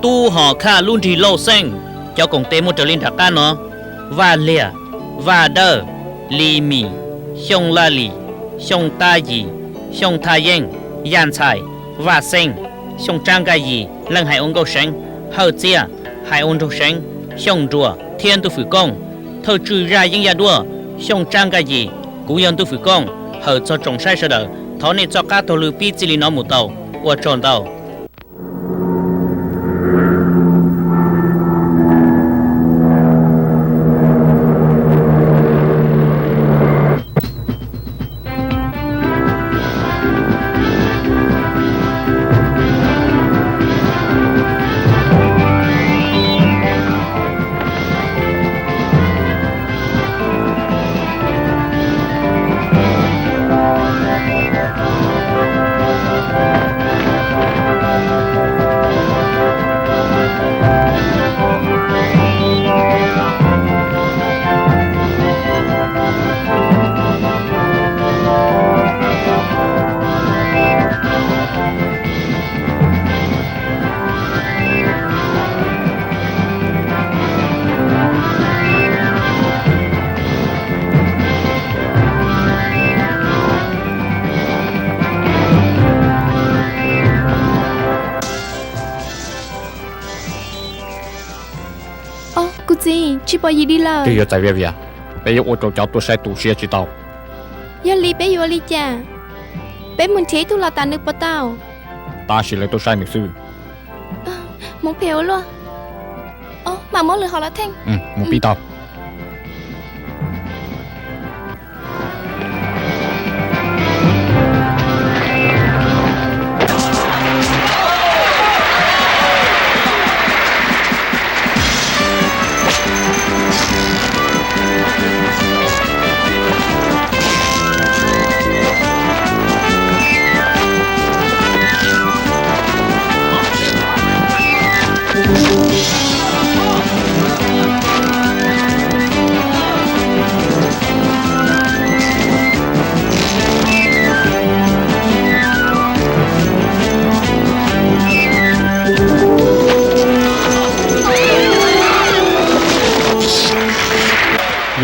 Tub Hom Khaj lub nrig Lauj Xeeb. Cov koom tes muaj raws li nram qab no: Vaj Liag, Vaj Dawj, Li Mis, Xyooj Laj Lim, Xyooj Tab Yim, Xyooj Thaj Yeej, Yaj Ntxhais, Vaj Xeeb, Xyooj Tsab Nkaj Yim, Leej Hais ua Nkauj Seev, Hawj Txiaj, Hais ua Nraug Seev, Xyooj Nruas thiab Ntuj Fwm Kooj. Thawj tswj zaj yeeb yaj duab, Xyooj Tsab Nkaj Yim, kuv yog Ntuj Fwm Kooj. Hawm txog tsoom saib sawv daws, thov nej txoj qab taug lw pib txij li no mus tau. Ua tsaug ntau. Kuv txiv, tsis pom Yim Dis lawm. Twb yuav txais Vias Vias, peb yuav ua rau cov tuaj saib tu siab tsis tau. Yog li peb yuav ua li cas? Peb mus nrhiav ib tug los tas nws puas tau? Tab sis lawv tuaj saib nws xwb. Mus phem ua luaj. Mam muab lwm hom los theej. Mus pib tau.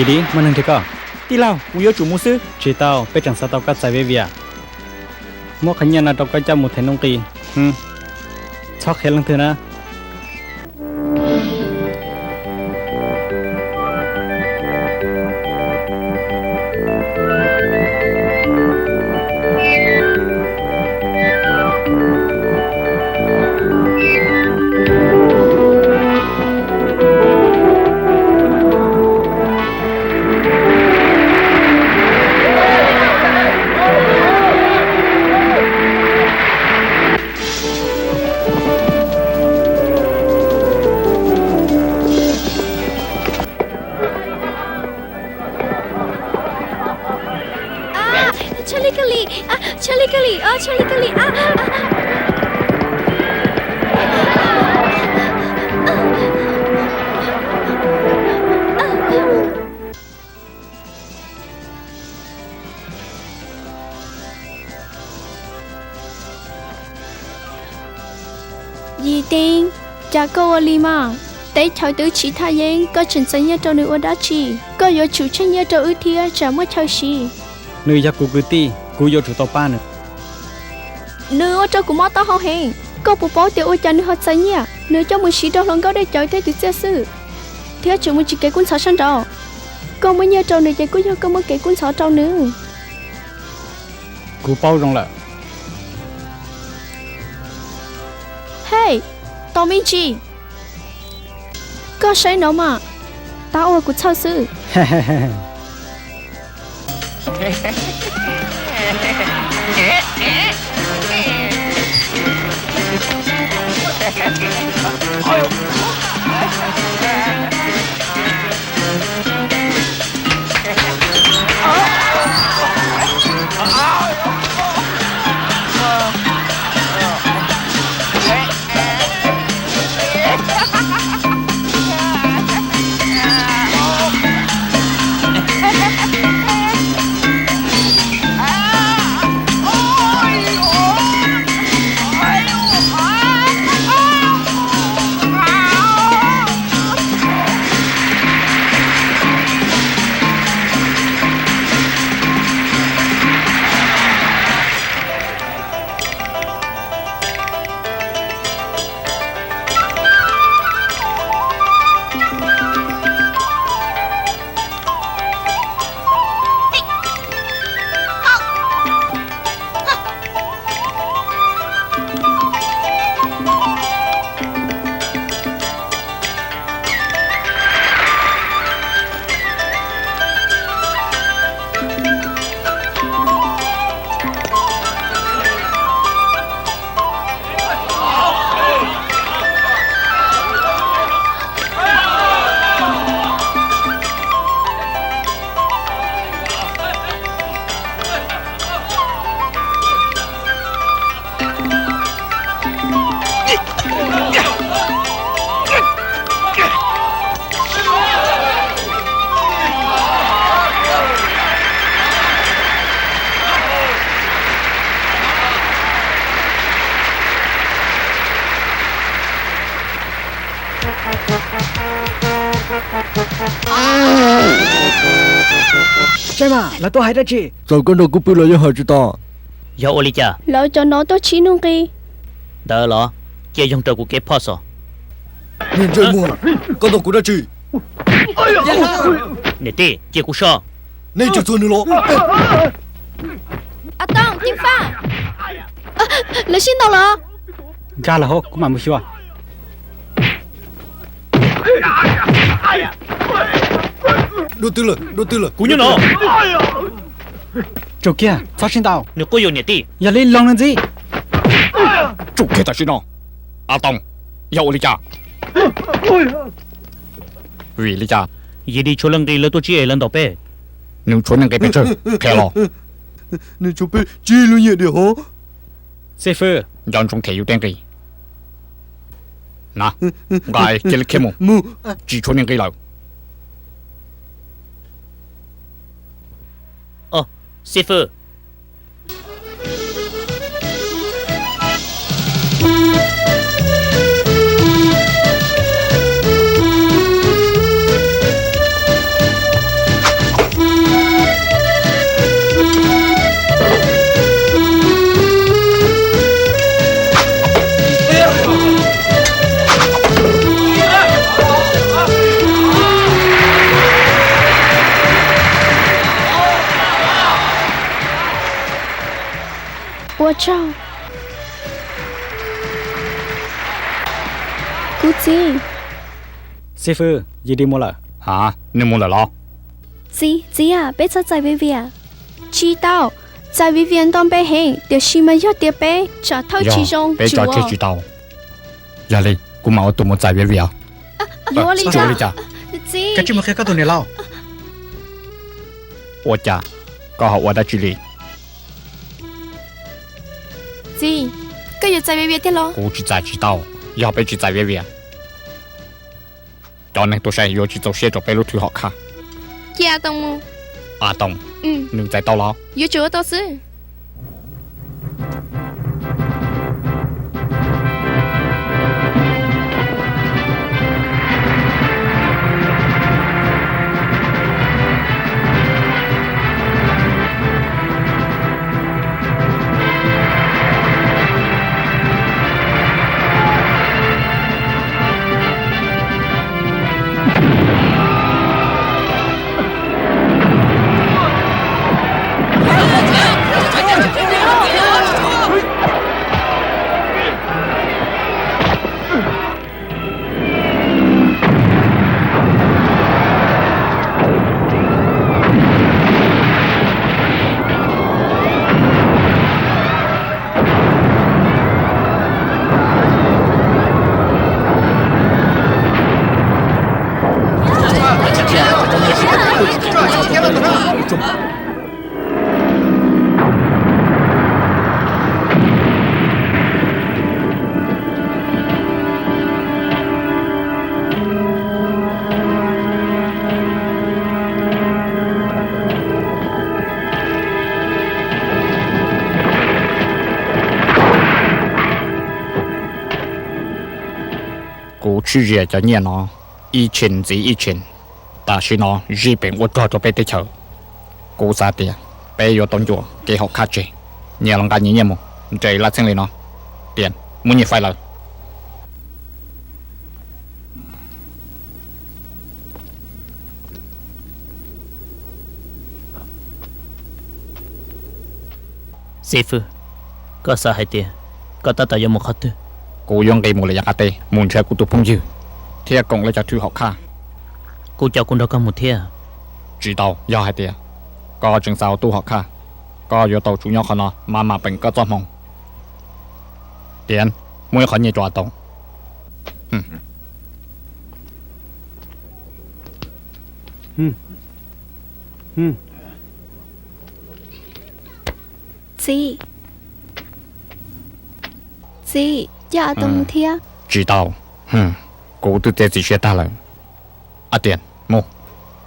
Yim Dis, muaj neeg nrhiav koj. Tij laug, kuv yuav tsum mus xwb. Tsis tau, peb tseem xav tau koj txais Vias Vias. Muab qhov nyiaj no rau koj coj mus them nuj nqis. Txhob qhia leej twg na. Tshaj lij kawg li, tshaj lij kawg li, tshaj lij kawg li. Yim Dis, cas koj ua li mas? Teb chaws twb tsiv thaj yeeb, koj tseem txais nyiaj rau nws ua dab tsi? Koj yuav tsum tsheej nyiaj rau wb thiab tsam muaj chaw siv. Nws yog kuv kwv tij, kuv yuav tsum tau pab nws. Nws ua rau kuv mob taub hau heev. Koj puas paub tias ua cas nws ho txais nyiaj? Nws coj mus siv rau hluas nkauj dej cawv thiab tus txiaj xwb, thiab tseem mus tsim kev kub ntxhov sab nraud. Koj muab nyiaj rau nws ces kuj yog koj muab kev kub ntxhov rau nws. Kuv paub zoo lawm. Hej, tos me ntsis. Koj saib no mas, tab ua kuv txhawj xwb. Saib mas, lawv tuaj hais dab tsi? Txawm koj nrog kuv pw los yeej hais tsis tau. Yog ua li cas? Lawv cov no tuaj tsim nuj nqis. Ntawd los, cia yoog raws kuv kev phob xwb. Niag ntsej muag, koj ntog kuv dab tsi? Niam tij, cia kuv so. Nej tsis txuag nws los? Lawv sib ntaus los. Nkag los hauv, kuv mam mus xyuas. Dua twg lawm, dua twg lawm? Kuv nyob no. Tsum kiag, txhob sib ntaus. Nws quab yuam niam tij. Yog li los nws ntxiv. Tsum kiag tam sim no. A Toom, yog ua li cas? Vim li cas? Yim li tshuav leej nqi lawv tuaj tsib es lawv ntaus peb. Nws tshuav neeg nqi pes tsawg, qhia los. Nws tshuav peb tsib lub nyiam diam hov. Xib fwb, nco ntsoov them yus tej nqi na. Nqa cia li khiav mus, tsis tshuav neeg nqi lawm. Xib fwb. Ua tsaug. Kuv txiv. Xib fwb, Yis Dis mus lawm. Ha, nws mus lawm los? Txiv, txiv a, peb txhob txais Viv Vias. Tsis tau, txais Viv Vias nto npe heev, tiam sis mas yog tias peb tsam thawj tsis zoo, peb tso tseg tsis tau. Yog li, kuv mam ua tus mus txais Viv Vias. Yuav ua li cas? Koj tsis mus qhia koj tus niam laus. Ua cas, koj ho ua dab tsi li? Txiv, koj yuav txais Viv Vias tiag los? Kuv tsis txais tsis tau, yog peb tsis txais Viv Vias, cov neeg tuaj saib yuav tsis txaus siab rau peb lub thwv hom khaj. Cia A Toom mus. A Toom, nws txais tau los? Yuav tsum ua tau xwb. Kuv tshwj zias cov nyiaj no ib txhiab ntxiv ib txhiab, tam sim no zij peem ua rog rau peb teb chaws. Kuv xav tias peb yuav tau ncua kev hom khaj tseg. Nyias los nqa nyias nyiaj mus, nres laj txheej li no. Tias muaj nyiaj faib lawm. Xib fwb, koj xav hais tias koj tab tom yuav mus qhov twg? Kuv yuav nqis mus lawm yav qab teb mus nrhiav kuv tus phooj ywg thiab koom lawv cov thwj hom khaj. Kuv coj kuv nrog koj mus thiab. Tsis tau, yog hais tias koj tseem xav ua tub hom khaj, koj yuav tau tsum nyob qhov no mas mam peem koj txoj hmoo. Tias muab ib qho nyiaj rau A Toom. Txiv, txiv, coj A Toom mus thiab. Tsis tau, kuv twb txiav txim siab tag lawm. A Tias, mus,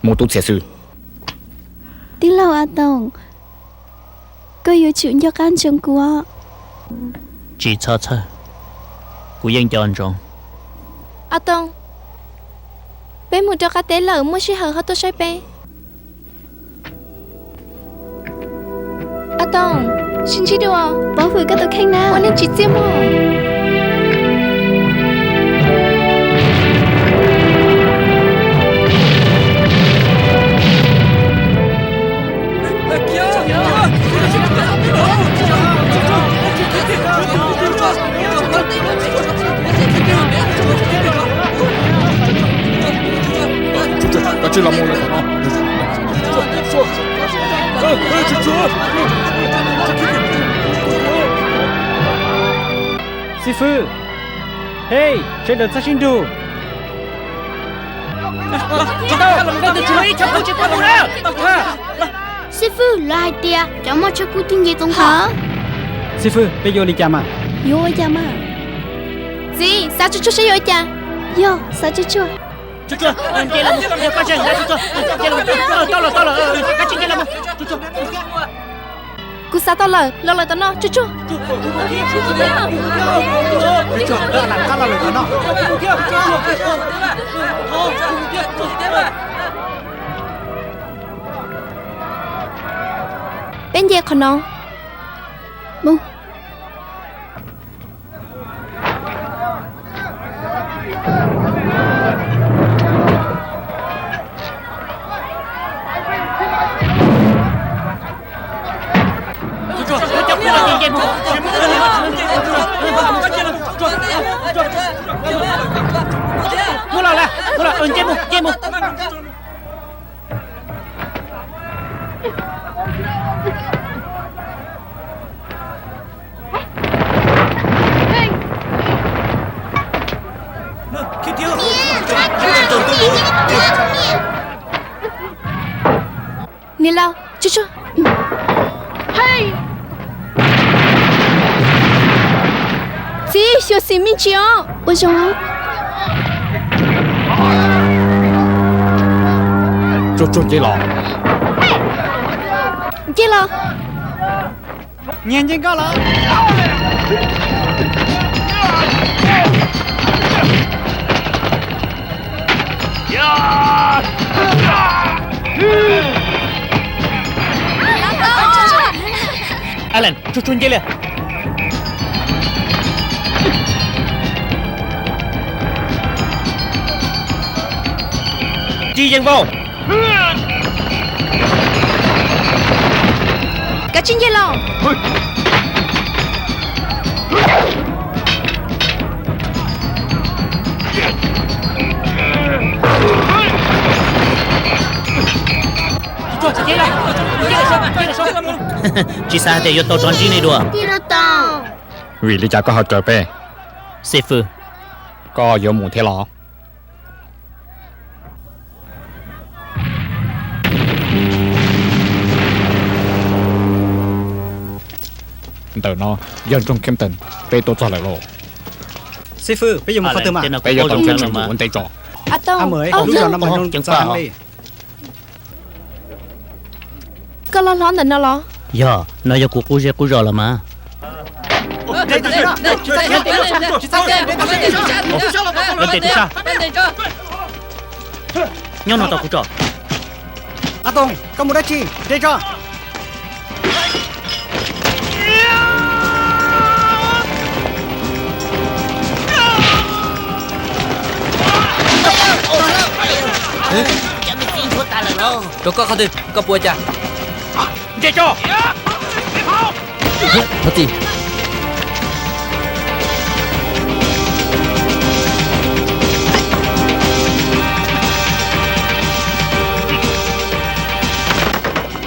mus tu txiav xwb. Tij laug A Toom, koj yuav tsum nco qab ntsoov kuv os. Tsis txhob txhawj, kuv yeej nco ntsoov. A Toom, Peb mus rau qab teb lawm, muaj sij hawm ho tuaj saib peb. A Toom, sib ntsib dua. Pov hwm koj tus kheej na. Ua neej tsis txiaj mog. Xib fwb, hej, sawv daws txhob sib nrug. Xib fwb, lawv hais tias cov moj tshab kub twb nce txoov nkhaus. Xib fwb, peb yuav ua li cas mas? Yuav ua cas mas? Txiv, xav tsuag tsuag saib yuav ua cas. Yog, xav tsuag tsuag. Kuv xav tau lawm, los lawm tom no, tsuag tsuag. Peb nce qhov no. Mus. Mus los, mus los, nce mus, nce mus. Niam laus, tsuag tsuag. Txiv, xyuam xim me ntsis os. Ua zoo. Tsuag tsuag nce los. Nce los. Nyiag nce nkoj los. Alan, tsuag tsuag nce li. Tsis yeem vau. Kav tsij nce los. Tsis xav hais tias yuav tau rov ntsib nej dua. Vim li cas koj ho raws peb? Xib fwb, koj yuav mus thiab los? Ntawm no yog nroog Kempton, peb tuaj txog lawm lauj. Xib fwb, peb yuav mus qhov twg mas? Peb yuav tau nrhiav tswv yim ua ntej tso. Koj los hlob ntawm no los? Yog, no yog kuv qub zej qub zos los mas. Nyob no tos kuv tso. A Toom, koj mus dab tsi? Nres tso. Rau koj qhov twg, koj puas ua cas? Nres tso. Thov txim.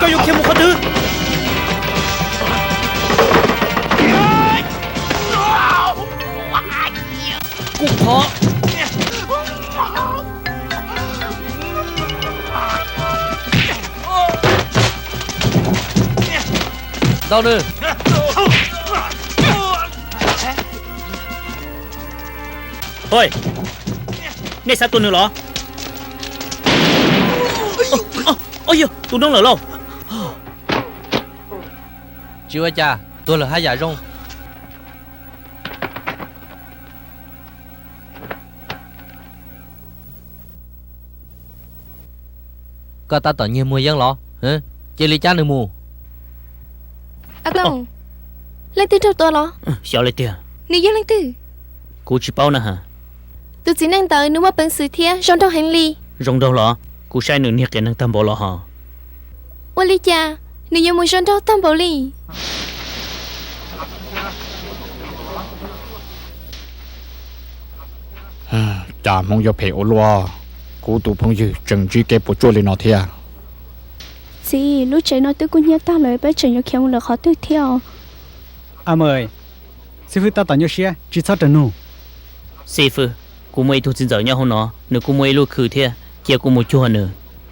Koj yuav khiav mus qhov twg? Kuv qhov. Ntau nws. Hoi, nej xav tua nws los? Yog tus noob lawm lauj. Tsis ua cas, tuag lawm haj yam zoo. Koj tab tom nyiag muag yeeb los? Cia li cab nws mus. Leej twg raug tua los? Xyov li tiag. Nws yog leej twg? Kuv tsis paub na has. Tus txiv neej ntawd nws muaj peev xwm thiab zoo nraug heev li. Zoo nraug los? Kuv saib nws niag qias neeg tag npaum los hos. Ua li cas nws yuav mus zoo nraug tag npaum li? Cas Hmoob yuav phem ua luaj, kuv tus phooj ywg tseem ntsib kev puas tsuaj li no thiab. Txiv, lub tsev no twb kub hnyiab tag lawm, peb tseem yuav khiav mus lawm qhov twg thiab? A mas, xib fwb tab tom nyuaj siab, tsis txhob rawm nug. Xib fwb, kuv muaj ib tug txiv ntxawm nyob hauv no, nws kuj muaj ib lub khw thiab, cia kuv mus cuag nws,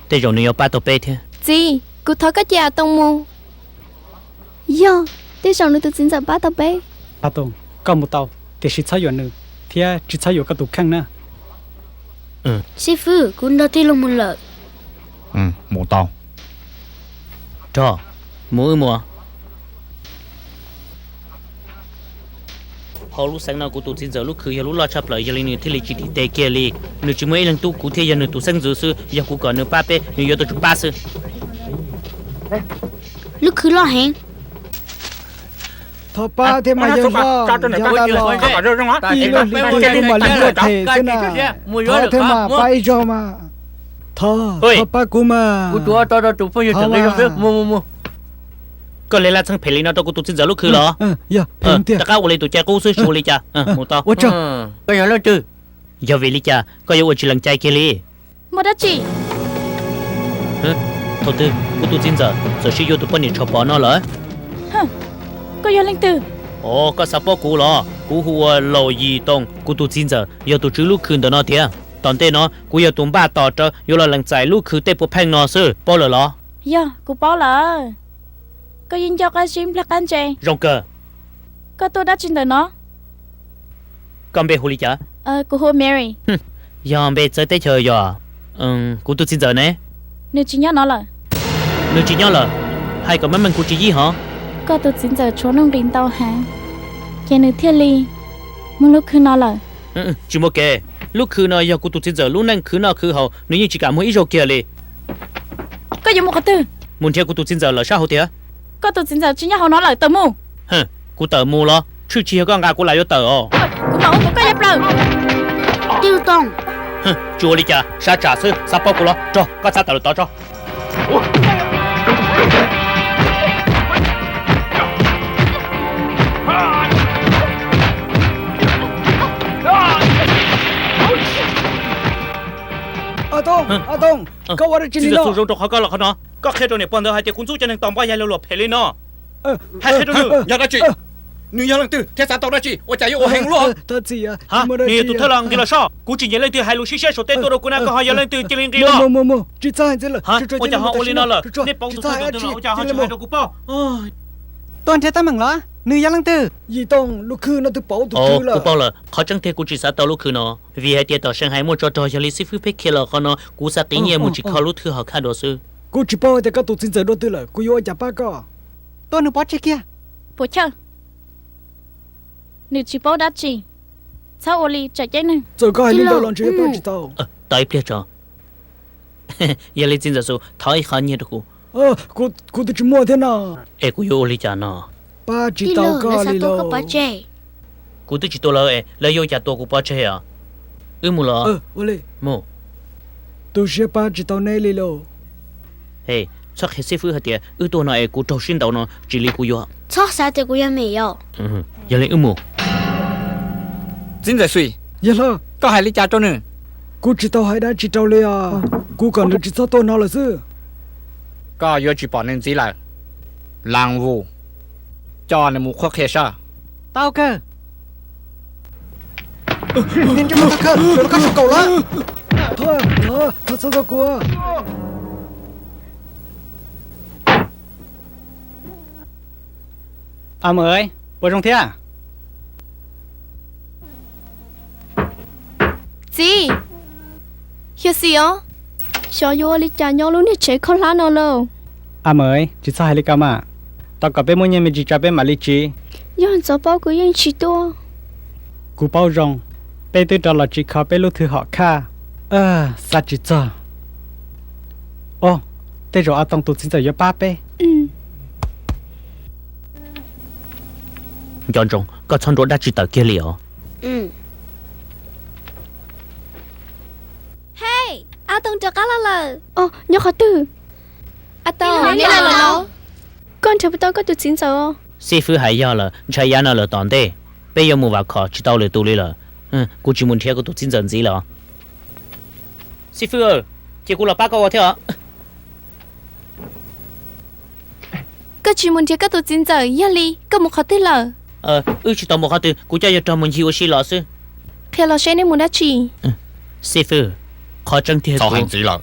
tej zaum nws yuav pab tau peb thiab. Txiv, kuv thov koj cia Tooj mus. Yog, tej zaum nws tus txiv ntxawm pab tau peb. A Tooj, koj mus tau, tiam sis txhob yuam nws, thiab tsis txhob yuam koj tus kheej na. Xib fwb, kuv nrog tij laug mus lawm. Mus tau. Rog, mus wb mus. Hauv lub xeev no kuv tus txiv ntxawm lub khw yog lub loj tshaj plaws, yog li nws thiaj li tsis tiv tes kiag li. Nws tsis muaj ib leeg tub, kuv thiaj yog nws tus xeeb ntxwv xwb, yog kuv kom nws pab peb, nws yuav tau tsum pab xwb. Lub khw loj heev. Thov pab thiab mas yawg hlob, yog tas los ib lub hli twg kuj mam li muaj them xwb na. Thov thiab mas pab ib zaug mas. Thov, thov pab kuv mas. Koj hle laj txheej phem li no rau kuv tus txiv ntxawm lub khw los? Rov qab ua li tus cai qub xwb tsis ua li cas. Mus tau. Koj yog leej twg? Yog vim li cas koj yuav ua tsis lees cai kiag li? Muaj dab tsi? Thaum twg kuv tus txiv ntxawm txawm sib yuav tus poj niam tsho pom no lawm? Koj yog leej twg? Os, koj xav paub kuv los? Kuv hu ua Laus Yim Toom, kuv tus txiv ntxawm yog tus tswv lub khw ntawm no tiag. Tom ntej no kuv yog tus npaj tos rawv yuav los lees txais lub khw tej puas pheej no xwb, paub lawm los? Yog, kuv paub lawm. Koj yeej ncauj qab zib nplag qab ntse. Zoo kawg. Koj tuaj dab tsi ntawm no? Koj npe hu li cas? Kuv hu ua Mary. Yog npe txawv teb chaws yog? Kuv tus txiv ntxawm ne? Nws tsis nyob no lawm. Nws tsis nyob lawm? Hais kom meej meej kuv tsis yib hov. Koj tus txiv ntxawm tshuav nuj nqis ntau heev, ces nws thiaj li muag lub khw no lawm. Tsis muaj kev. Lub khw no yog kuv tus txiv ntxawm lub neej khwv noj khwv haus, nws yeej tsis kam muag ib zaug kiag li. Koj yuav mus qhov twg? Mus nrhiav kuv tus txiv ntxawm lawm sab hauv tiag. Koj tus txiv ntxawm tsis nyob hauv no lawm, tawm mus. Kuv tawm mus los? Tshwj tsis yog koj nqa kuv lam yuav tawm os. Kuv mam ua kom koj yuav plaws. Tij Tooj. Tsis ua li cas, sab tsam xwb, xav paub kuv los? Rog, koj txhob tawm lawm tod tso. A Tooj, A Tooj, koj ua dab tsi li no? Zoo rau qhov koj los qhov no, koj qhia rau niam pog ntawd hais tias kuv ntxub cov neeg tos npaj yag laug luam phem li no. Hais qhia rau nws. Yog dab tsi? Nws yog leej twg thiab xav tau dab tsi ua cas yuav ua heev luaj? Nws yog tus thawj los nqis los soj, kuv tsis nyiam leej twg hais lus sib siab saum teb tuaj rau kuv na, koj ho yog leej twg cia li nqis los. Ua cas ho ua li no lawm? Nej paub tus thawj tus twg los ua cas ho tsis hais rau kuv paub? Tuaj nrhiav teeb meem los? Nws yog leej twg? Yim Tooj, lub khw no twb pauv tus thwj lawm. Kuv paub lawm, qhov tseeb tiag kuv tsis xav tau lub khw no, vim hais tias tom Shanghai muaj tsov rog, yog li xib fwb pheej khiav los qhov no kuv xav qiv nyiaj mus tsim kho lub thwj hauv khaj dua xwb. Kuv tsis paub tias koj tus txiv ntxawm dua twg lawm, kuv yuav ua cas pab koj? Tua nws pov tseg kiag. Puas chawj, nws tsis paub dab tsi, txhob ua li tsam ceeb neeg. Txawm koj hais li ntawd los ntshe yuav pab tsis tau. Tos ib pliag tso. Yog li txiv ntxawm Xus, thov ib qho nyiaj rau kuv. Kuv twb tsis muaj thiab no. Es kuv yuav ua li cas no? Pab tsis tau koj li lauj. Kuv twb tsis tua lawv es lawv yuav ua cas tua kuv pov tseg os? Wb mus los? Mus. Tu siab pab tsis tau neb li lauj. Txhob qhia xib fwb hais tias wb tuaj no es kuv raug sib ntaus no, tsis li kuv yuav. Txhob xav tias kuv yog me yom. Yog li wb mus. Txiv ntxawm Xus, yawg hlob, koj hais li cas rau nws? Kuv tsis tau hais dab tsi rau li os. Kuv kom nws tsis txhob tuaj no lawm xwb. Koj yuav tsis pom nws ntxiv lawm. Lam Vus, coj nws mus qhuab qhia saib. Tau kawg. Niag ntsej muag txog kawg, sawv rau koj sab kaum lawm. Thov, thov txhob txog kuv. A Mawm, puas zoo thiab? Txiv, xyov xim os, xyov yuav ua li cas nyob lub niag tsev khaub hlab no lauj. A Mawm, tsis txhob hais li ko mas, tos kom peb muaj nyiaj me ntsis tso peb mam li tsiv. Yog ntxov paub kuv yeej tsis tuaj. Kuv paub zoo, peb twb rov los tsiv kho peb lub thwj hom khaj. Xav tsis txog. Os, tej zaum A Tooj tus txiv ntxawm yuav pab peb. Nco ntsoov, koj txhob nrua dab tsi tawm kiag li os. Hej, A Tooj rov qab los lawm. Os, nyob qhov twg? A Tooj, koj nrhiav puas tau koj tus txiv ntxawm os? Xib fwb hais yog lawm, ntshai yav no lawm tom ntej peb yuav mus vam khom tsis tau lwm tus li lawm. Kuv tsis mus nrhiav kuv tus txiv ntxawm ntxiv lawm os. Xib fwb, cia kuv los pab koj ua thiab os. Koj tsis mus nrhiav koj tus txiv ntxawm, yog li koj mus qhov twg lawm? Wb tsis tau mus qhov twg, kuv coj yawg rog mus ncig ua si los xwb. Qhia los seb neb mus dab tsi? Xib fwb, qhov tseeb tiag txhob hais ntxiv lawm.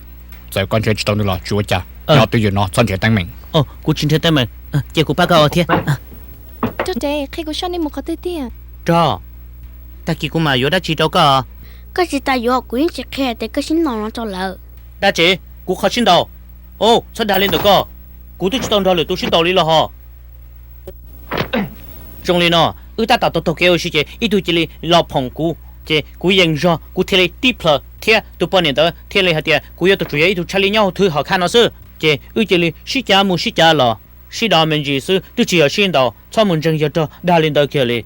Txawm koj nrhiav tsis tau nws los tsis ua cas, nyob twj ywm no txhob nrhiav teeb meem. Kuv tsis nrhiav teeb meem, cia kuv pab koj ua thiab. Rog, qhia kuv saib neb mus qhov twg tiag. Rog, tag kis kuv mam yuav dab tsi rau koj. Koj tsis tas yuav, kuv yeej tsis qhia tias koj sib ntaus no rau lawv. Dab tsi? Kuv qhov sib ntaus? Ub, txhob dag li ntawm koj, kuv twb tsis tau nrog lwm tus sib ntaus li los hos. Zoo li no, wb tab tom taug taug kev ua si ces ib tug cia li los phoom kuv, ces kuv yeej zog kuv thiaj li tib plhaws thiab tus poj niam ntawd thiaj li hais tias kuv yuav tus tsum yog ib tug tshaj lij nyob hauv thwv hom khaj no xwb. Ces wb cia li sib cav mus sib cav los, sib do me ntsis xwb twb tsis yog sib ntaus. Txhob mus ntseeg yawg rog dag li ntawd kiag li.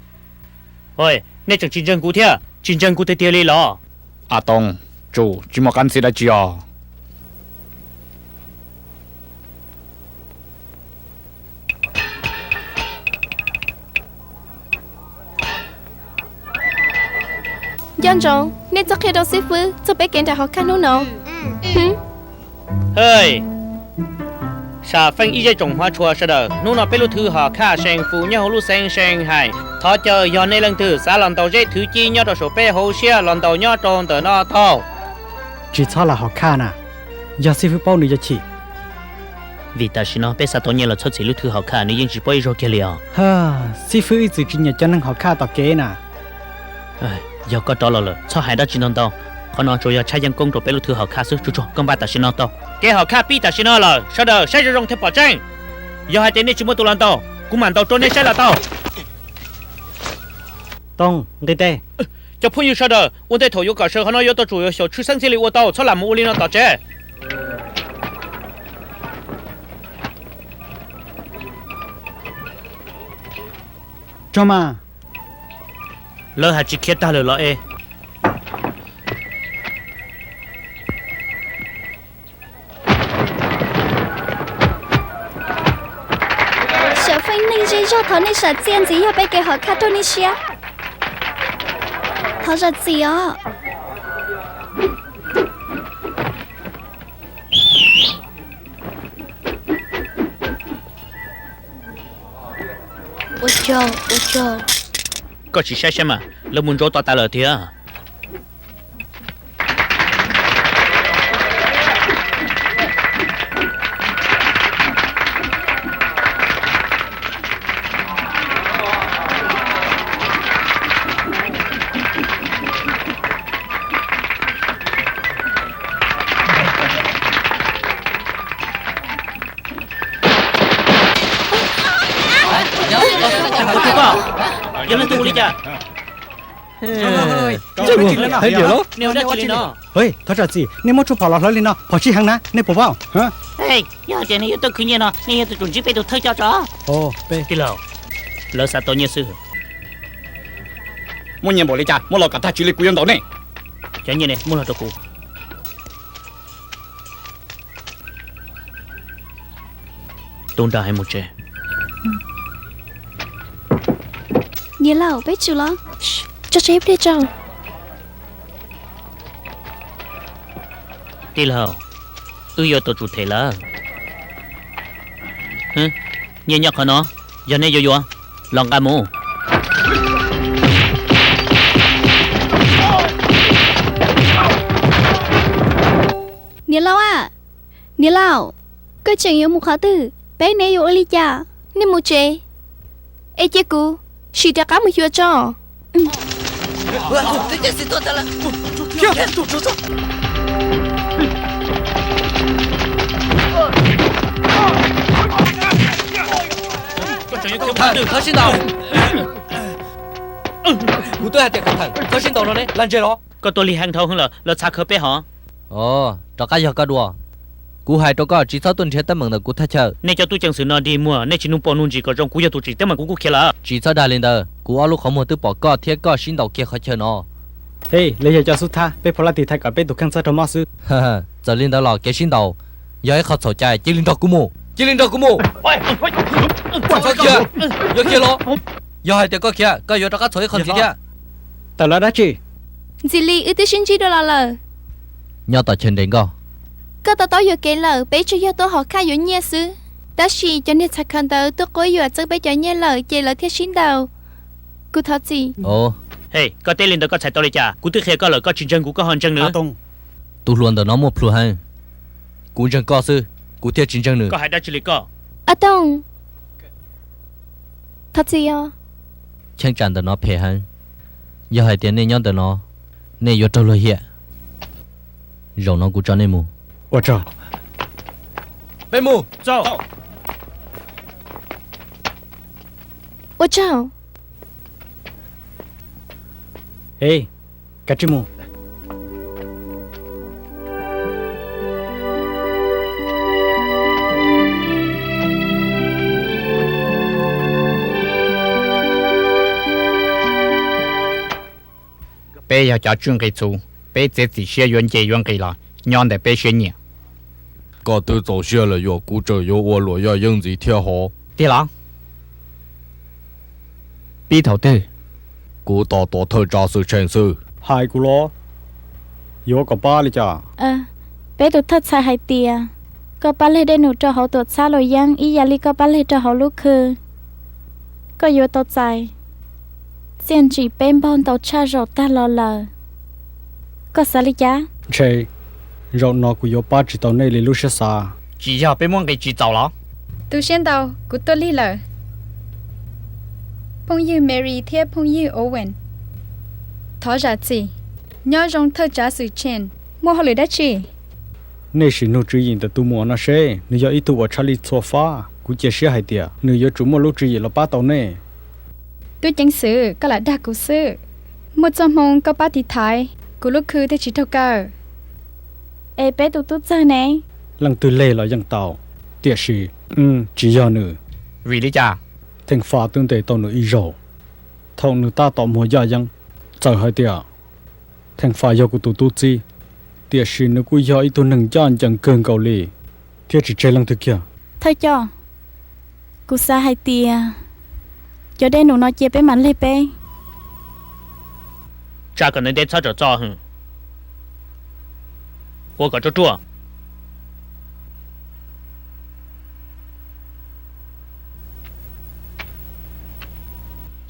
Nej tseem tsis ntseeg kuv thiab? Tsis ntseeg kuv tiag tiag li los? A Tooj, tsum tsis muaj qab ntxhib dab tsi os. Nco ntsoov, nej txhob qhia rau xib fwb txog peb kev nrhiav hom khaj hnub no. Hwj, sam feej ib zej tsoom hmov tshua sawv daws, hnub no peb lub thwv hom khaj Seej Fus nyob hauv lub xeev Seej Hais. Thov caw yog nej leej twg xav los ntaus zeb thwv ci nyob rau saum peb hauv siab los ntaus nyob rau ntawm no tau. Tsis txhob lam hom khaj na, yog xib fwb paub nws yuav chim. Vim tam sim no peb xav tau nyiaj los txhawb txhim lub thwv hom khaj, nws yeej tsis paub ib zaug kiag li os. Xib fwb ib txwm tsis nyiam cov neeg hom khaj tom kev na. Yog koj rov los lawm, txhob hais dab tsi ntau ntau. Qhov no tsuas yog tshaj yeeb koob rau peb lub thwv hom khaj xwb, tsuag tsuag koj npaj tam sim no tau. Kev hom khaj pib tam sim no lawm, sawv daws saib zoo zoo thiaj pom tseeb. Yog hais tias nej tsis muaj tus los ntaus, kuv mam ntaus rau nej saib los tau. Tooj, nqis tes. Cov phooj ywg sawv daws, ua ntej thaum yuav kom sawv qhov no yuav tau tsum yuav xyaum tshwj xeeb thiaj li ua tau, txhob lam mus ua li no tom tsev. Tso mas. Lawv hais tsis khiav tag lawm los es. Sam feej neeg zej zog, thov nej sam txiaj ntxiv yog peb kev hom khaj raug nej siab. Thov zam txim os. Ua tsaug, ua tsaug. Koj tsis saib saib mas, lawv mus ntsuav to tas lawm tiag. Yog leej twg ua li cas? Thov zam txim, nej muab tshuaj phom los hlawv li no, phom sib heev na, nej puas paub? Yog tias nej yuav tuaj khwv nyiaj no, nej yuav tsum ntsib peb tus thawj coj tso. Tij laug, lawv xav tau nyiaj xwb. Muaj nyiaj npaum li cas muab los kom tag tsis li kuv yuav ntaus nej. Cov nyiaj ne muab los rau kuv. Tu nra es mus tsev. Niam laus, peb tsum los. Tso tseg ib pliag tso. Tij laug, wb yuav tau tsum them lawm. Nyiaj nyob qhov no, yog nej yuav yuav, los nqa mus. Niam laus a, niam laus, koj tseem yuav mus qhov twg? Peb ne yuav ua li cas? Nej mus tsev, es cia kuv sim rov qab mus xyuas tso. Kuv twb hais tias kom thawm, koj sib ntaus no ne, lag ntseg los? Koj tuaj lig heev dhau heev lawm, lawv txhav khaws peb hov. Rov qab yog koj dua. Kuv hais rau koj, tsis txhob tuaj nrhiav teeb meem ntawm kuv thaj chaw. Nej cov tub ceev xwm no dig muag, nej tsis nug pom nug ntsis kom zoo, kuv yog tus tsim teeb meem kuv kuj khiav lawm. Tsis txhob dag li ntawd, kuv ob lub qhov muag twb pom koj thiab koj sib ntaus kiag qhov chaw no. Hej, lawv yog cov xub thab, peb phob lab tiv thaiv kom peb tus kheej txhob raug mob xwb. Txawm li ntawd los kev sib ntaus yog ib qho txhaum cai, cia li nrog kuv mus, cia li nrog kuv mus. Ua txhob khiav, yuav khiav los? Yog hais tias koj khiav, koj yuav rov qab txhaum ib qho ntxiv thiab. Tawm los dab tsi? Ntxim li wb twb sib ntsib dua los lawm. Nyob tom chaw nres nkoj. Koj to taub yuam kev lawm, peb tsuas yog tuaj hauv khaj yuav nyiaj xwb. Tab sis cov niag txhais khaws ntawd tuaj quab yuam txeeb peb cov nyiaj lawm ces lawv thiaj sib ntaus. Kuv thov txim. Hej, koj teb li ntawd koj txhais tau li cas? Kuv twb qhia koj lawm, koj tsis ntseeg kuv koj ho ntseeg nws. Tus hluas ntawm no muaj plhus heev. Kuv ntseeg koj xwb, kuv thiaj tsis ntseeg nws. Koj hais dab tsi li koj? Ob Tooj, thov txim os. Cheeb tsam ntawm no phem heev. Yog hais tias nej nyob ntawm no, nej yuav raug luag hiam. Zaum no kuv tso nej mus. Ua tsaug. Peb mus. Ua tsaug. Hej, kav tsij mus. Peb yog cov tswj nqi txhuv, peb txiav txim siab yuav nce yuav nqis los nyob ntawm peb siab nyiam. Koj twb txaus siab lawm, yog kuv tseem yuav ua luam yaj yeeb ntxiv thiab hov. Tiag los? Pib thaum twg? Kuv tos tuam thawj tsav xwm tshee xwb. Hais kuv los? Yuav kom pab li cas? Peb tus thawj txhais hais tias koj pab leg dej num rau hauv tuam txhab luam yeeb ib yam li koj pab leg rau hauv lub khw. Koj yuav tau txais txiaj ntsim peb npaug ntau tshaj zaum tag los lawm. Koj xav li cas? Ntshe zaum no kuv yuav pab tsis tau nej li lub siab xav. Tsis yog peb muab nqi tsis txaus los? Tu siab ntau, kuv tuaj lig lawm. Phooj ywg Mary thiab phooj ywg Owen, thov zam txim. Nyob zoo thawj tsav xwm tshee, muaj hauj lwm dab tsi? Nej sim nug tswv yim ntawm tus muam no seb, nws yog ib tug uas tshaj lij txhua fab. Kuv cia siab hais tias nws yuav tsum muaj lub tswv yim los pab tau nej. Tub ceev xwm, koj lam dag kuv xwb. Muaj txoj hmoo koj pab tiv thaiv, kuv lub khw thiaj tsis raug kaw. Es peb tus tub txawg ne? Leej twg leg los yeej tau, tiam sis tsis yog nws. Vim li cas? Theej Faj twb ntes tau nws ib zaug thaum nws tab tom muag yaj yeeb. Txawm hais tias Theej Faj yog kuv tus tub txib, tiam sis nws kuj yog ib tug neeg ncaj ncees kawg nkaus li, thiab tsis tseg leej twg kiag. Thawj coj, kuv xav hais tias cov dej num no cia peb mam leg peb. Tsa kom ntev ntev txhob tsom txo hwm. Ua kom ruaj ruaj.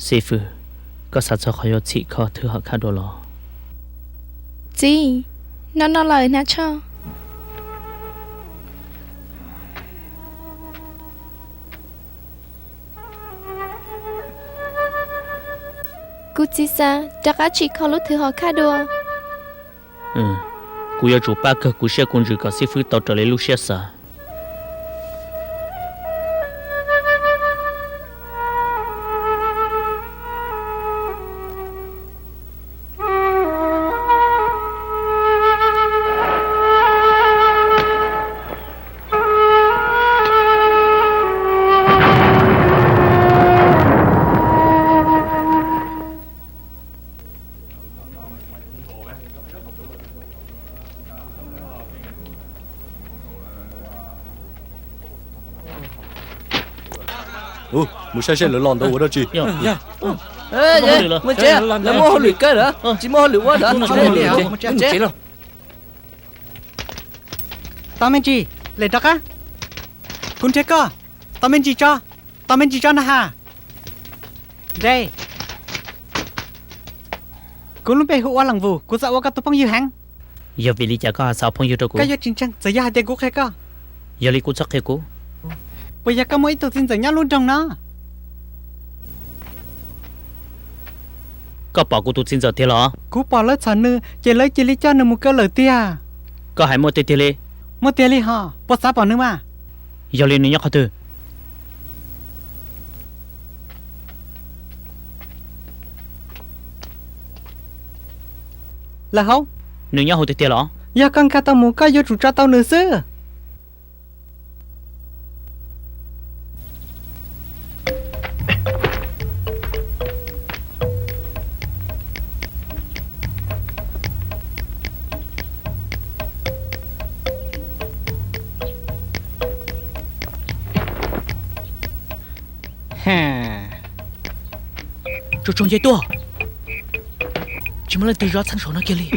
Xib fwb, koj xav txog qhov yuav txhim kho thwj hom khaj dua los? Txiv, no no lawm hnav tsho. Kuv txiv xav rov qab tsim kho lub thwj hom khaj dua. Kuv yuav tsum pab kawg kuv siab kuv ntsws kom xib fwb tau raws li lub siab xav. Mus saib seb lawv los ntawd ua dab tsi. Mus tsev, lawv muaj hauj lwm kawg lawm, tsis muaj hauj lwm ua lawm. Tos me ntsis, lem rov qab. Kuv nrhiav koj. Tos me ntsis tso, tos me ntsis tso na ha. Nre, kuv lub npe hu ua Leej Vus, kuv xav ua koj tus phooj ywg heev. Yog vim li cas koj ho xav phooj ywg rau kuv? Koj yuav tsis ntseeg txawm yog hais tias kuv qhia koj. Yog li kuv txhob qhia kuv. Puas yog koj muaj ib tug txiv ntxawm nyob lub nroog no? Koj pom kuv tus txiv ntxawm tiag los? Kuv pom lawv txhom nws ces lawv cia li coj nws mus kaw lawm tiag. Koj hais muaj tiag tiag li? Muaj tiag li hos, puas xav pom nws mas? Yog li nws nyob qhov twg? Lawm hauv. Nws nyob hauv tiag tiag los? Yog koj nkag tau mus koj yuav tsum tso tau nws xwb. Tsaug tsaug nce tuaj, tsis muaj leej twg zov txheej saum no kiag li.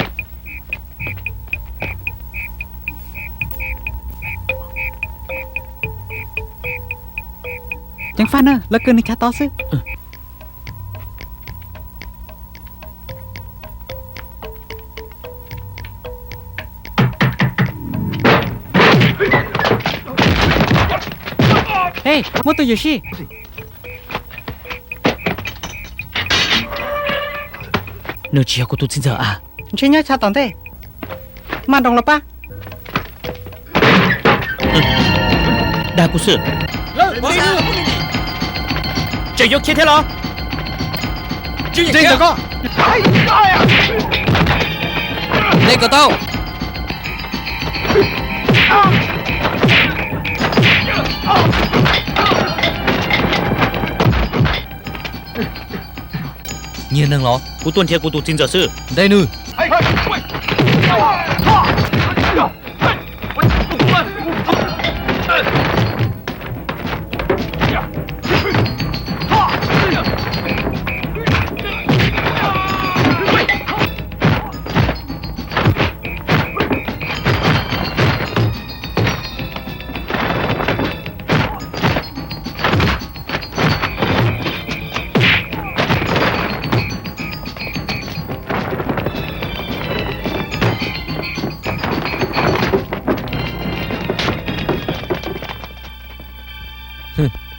Ceev faj na, lawv kaw nws chav tod xwb. Hej, muab tus yuam sij. Nws tsis yog kuv tus txiv ntxawm a. Ntshe nyob chav tom ntej. Maj nroos los pab. Dag kuv xwb. Tseem yuav khiav thiab los? Ntxawm koj. Nej kom tau. Nyiag neeg los? Kuv tuaj nrhiav kuv tus txiv ntxawm xwb. Ntes nws.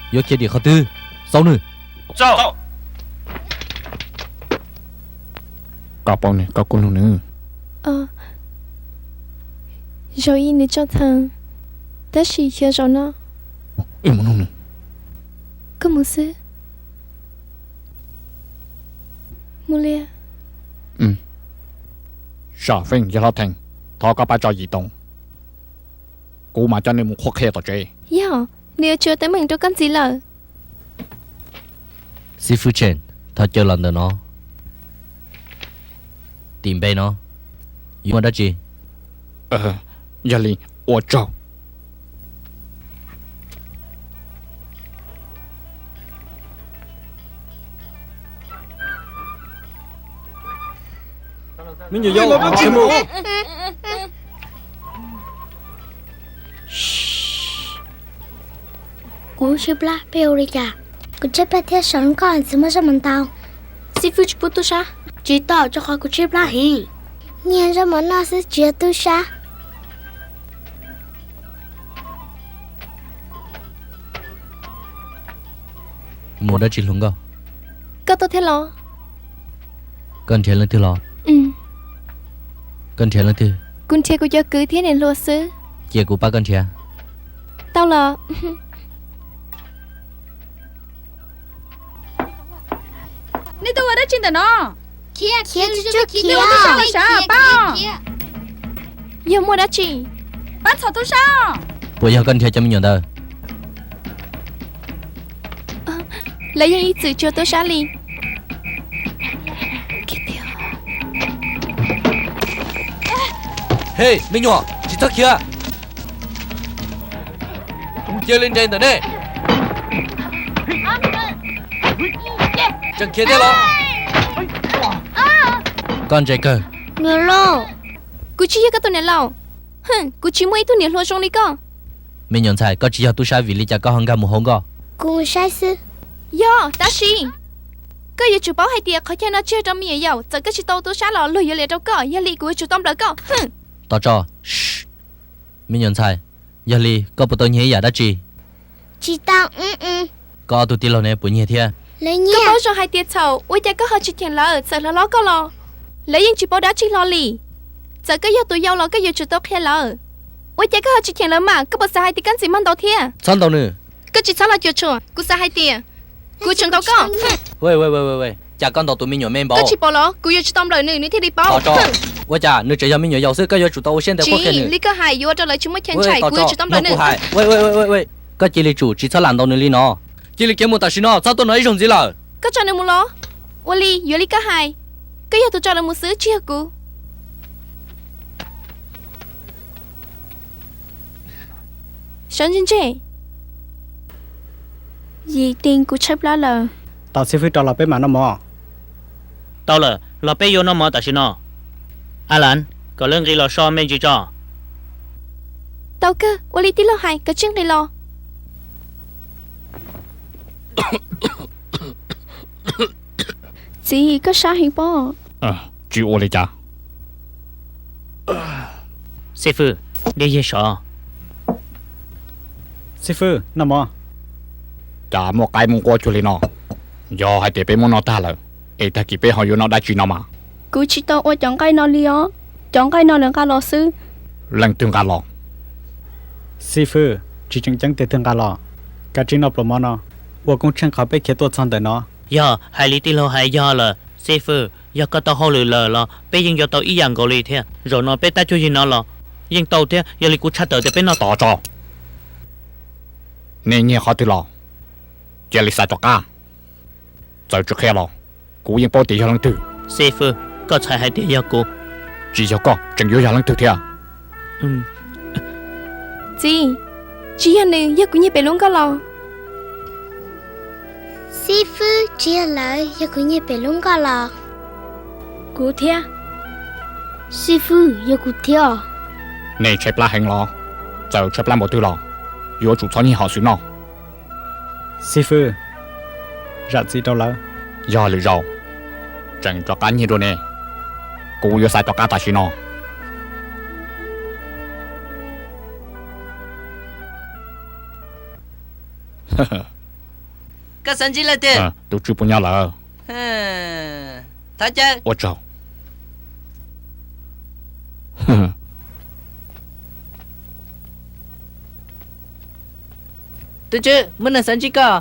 Yuav khiav dim qhov twg? Xau nws. Koj paub nws, koj kuj nug nws. Zaum ib nws tso txheej, tab sis xyov zaum no. Koj mus xwb. Mus li. Sam Feej yawg hlob Theej, thov koj pab tso yim toom, kuv mam coj nej mus qhuab qhia tom tsev. Yog, nws yuav tsis ua teeb meem rau koj ntxiv lawm. Xib fwb Tseem, thov caw los ntawm no. Tim npe no, yuav muaj dab tsi? Yog li, ua tsaug. Me nyuam yaus, tsis mus. Kuv tshaib plab, peb ua li cas? Kuv tshaib plab thiab, saum koj txiv muaj zaub mov ntau. Xib fwb tsis pub tub sab. Tsis tau, rau qhov kuv tshaib plab heev. Nyiag zaub mov noj xwb, tsis yog tub sab. Mus dab tsi hluas nkauj? Koj tuaj thiab los? Koj nrhiav leej twg los? Koj nrhiav leej twg? Kuv nrhiav kuv cov kwv thiab niam hluas xwb. Cia kuv pab koj nrhiav. Tau los. Nej tuaj ua dab tsi ntawm no? Khiav, tub sab los sav, pab. Yog muaj dab tsi? Pab txhom tub sab. Puas yog koj nrhiav cov me nyuam ntawd? Lawv yeej ib txwm tsis ua tub sab li. Hej, me nyuam, tsis txhob khiav. Cia li nres ntawm nej. Tseem khiav thiab los? Koj ntse kawg. Niam laus. Kuv tsis yog koj tus niam laus. Hwm, kuv tsis muaj ib tug niam hluas zoo li koj. Me nyuam ntxhais, koj tsis yog tub sab, vim li cas koj ho nkag mus hauv nkoj? Kuv mus saib xwb. Yog, tab sis koj yuav tsum paub hais tias qhov chaw no tsis yog rau me nyuam yaus, txawm koj tsis tau ua tub sab los luag yuav liam rau koj, yog li kuv yuav tsum tau nplawm koj. Hwm. Tos tso. Me nyuam ntxhais, yog li koj puas tau nyiag ib yam dab tsi? Tsis tau. Koj ob tug tij laug ne puas nyiag thiab? Koj paub zoo hais tias txhaum, ua cas koj ho tsis cheem lawv txawm hlob hlob koj los? Lawv yeej tsis paub dab tsi hlo li. Txawm koj yog tus yau los koj yuav tsum tau qhia lawv. Ua cas koj ho tsis cheem lawv mas? Koj puas xav hais tias koj ntxim mag ntaus thiab? Txhob ntaus nws. Koj tsis txhob los cuam tshuam, kuv xav hais tias kuv yuav tsum ntaus koj. Cas koj ntaus tus me nyuam me npaum? Koj tsis pom los? Kuv yuav tsum tau nplawm nws, nws thiaj li paub. Ua cas nws tseem yog me nyuam yaus xwb, koj yuav tsum tau ua siab ntev qhuab qhia nws. Li koj hais yuav ua rau lawv tsis muaj chaw ntshai, kuv yuav tsum tau nplawm nws. Koj cia li tsum, tsis txhob lam ntaus nws li no. Cia li khiav mus tam sim no, txhob tuaj no ib zaug ntxiv lawm. Koj tso nws mus los? Ua li, yuav li koj hais. Koj yog tus tso lawv mus xwb, tsis yog kuv. Sawv ntseg ntseg. Yim Tees, kuv tshaib plab lawm. Tos xib fwb rov los peb mam noj mov. Tau lawm, los peb yuav noj mov tam sim no. Alan, kom lawv nqis los so me ntsis tso. Tau kawg, ua li tij laug hais, kom tsij nqis los. Txiv, koj sab heev pob. Tsis ua li cas. Xib fwb, diaj yeg sov. Xib fwb, noj mov. Cas muaj qaib muaj nquab cuag li no? Yog hais tias peb muab noj tag lawm, es tag kis peb ho yuav noj dab tsi no mas? Kuv tsis tau ua cov nqaij no li os. Cov nqaij no lawv nqa los xwb. Leej twg nqa los? Xib fwb, tsis tseem ceeb tiag twg nqa los. Kav tsij noj pluas mov no, ua koob tsheej qhov peb khiav tuaj txog ntawm no. Yog hais li tij laug hais yog lawm xib fwb, yog koj tau hauj lwm lawm los peb yeej yuav tau ib yam nkaus li thiab. Zaum no peb tab cuag yig no los yeej tau thiab, yog li kuv tshaj tawm tias peb noj. Tos tso, nej nyiag qhov twg los? Cia li xav rov qab. Txawm tsis qhia los kuv yeej paub tias yog leej twg. Xib fwb, koj txhais hais tias yog kuv. Tsis yog koj tseem yuav yog leej twg thiab? Txiv, tsis yog nws, yog kuv nyiag pem lub nkoj los. Xib fwb, tsis yog lawv, yog kuv nyiag pem lub nkoj los. Kuv thiab. Xib fwb, yog kuv thiab. Nej tshaib plab heev los? Txawm tshaib plab npaum twg los yuav tsum txhob nyiag hom xwm noj. Xib fwb, zam txim rau lawv. Yog lwm zaus tseem rov qab nyiag dua ne. Kuv yuav xav rov qab tam sim no. Koj xav ntsib leej twg? Tus tswv puas nyob lawm? Thov caw. Ua tsaug. Tus tswv, muaj neeg xav ntsib koj.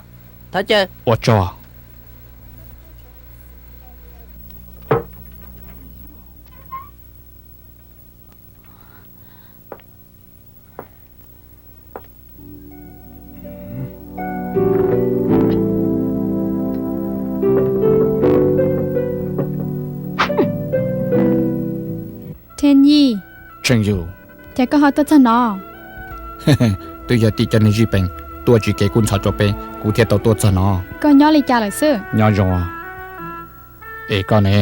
Thov caw. Ua tsaug. Theej Yij. Tseem Yus. Cas koj ho tuaj txog no? Twb yog tij coj neeg zij peem tuaj tsis kev kub ntxhov rau peb, kuv thiaj tau tuaj txog no. Koj nyob li cas lawm xwb? Nyob zoo. Es koj ne?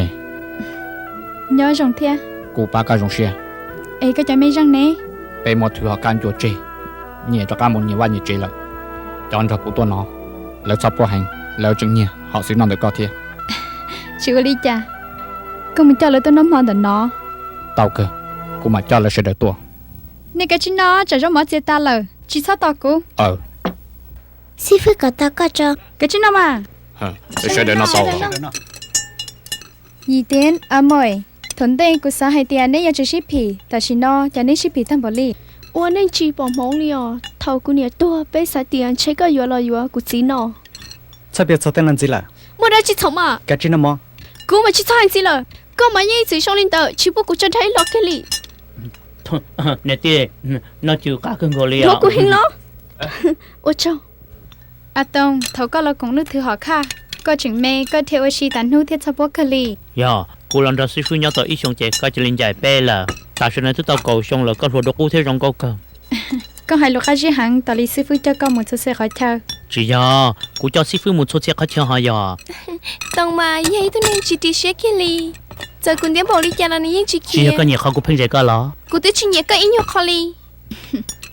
Nyob zoo thiab. Kuv pab koj zoo siab. Es koj cov me zeej ne? Peb muab thwv hom kaj ncua tseg, nyias rov qab mus nyias vaj nyias tsev lawm. Cov nrog kuv tuaj no, lawv txhob puaj heev, lawv tseem nyiag hom xwm noj ntawm koj thiab. Tsis ua li cas. Koj mus coj lawv tuaj noj hmo ntawm no. Tau kawg, kuv mam coj lawv sawv daws tuaj. Nej kav tsij noj, tsam zaub mov txias tas lawm, tsis txhob tos kuv. Xib fwb kom tau koj tso. Kav tsij noj mas. Sawv daws noj tau. Yim Tiab, Amois, thaum ntej kuv xav hais tias neb yuav tsis sib phim, tam sim no cas neb sib phim tag npaum li. Ua neej tsis pom hmoov li os. Thaum kuv niam tuag peb xav tias ntshe koj yuav los yuav kuv txiv no. Txhob piav txog tej no ntxiv lawm. Muaj dab tsi txhaum mas? Kav tsij noj mov. Kuv mas tsis txhob hais ntxiv lawm. Koj mas yeej ib txwm zoo li ntawd, tsis pub kuv tso dag ib los kiag li. Niam tij, noj cw qab kawg nkaus li. Nthuav kuv heev los? Ua tsaug. A Tooj, thaum koj los koom lub thwv hom khaj, koj tseem me, koj dhia ua si tas hnub thiab txhoj puab kawg li. Yog, kuv los nrog xib fwb nyob tau ib xyoo ces koj cia li ncaim peb lawm. Tam sim no twb tau kaum xyoo lawm koj hluas dua qub thiab zoo nkauj kawg. Koj hais lus qab zib heev, tos li xib fwb coj koj mus txhua txhia qhov chaw. Tsis yog, kuv coj xib fwb mus txhua txhia qhov chaw ho yog. Tooj mas yog ib tug neeg tsis ris siab kiag li. Txawm kuv ntiav npaum li cas los nws yeej tsis khiav. Tsis yog koj nyiam qhov kuv pheej zes koj los? Kuv twb tsis nyiam koj ib nyuag qho li.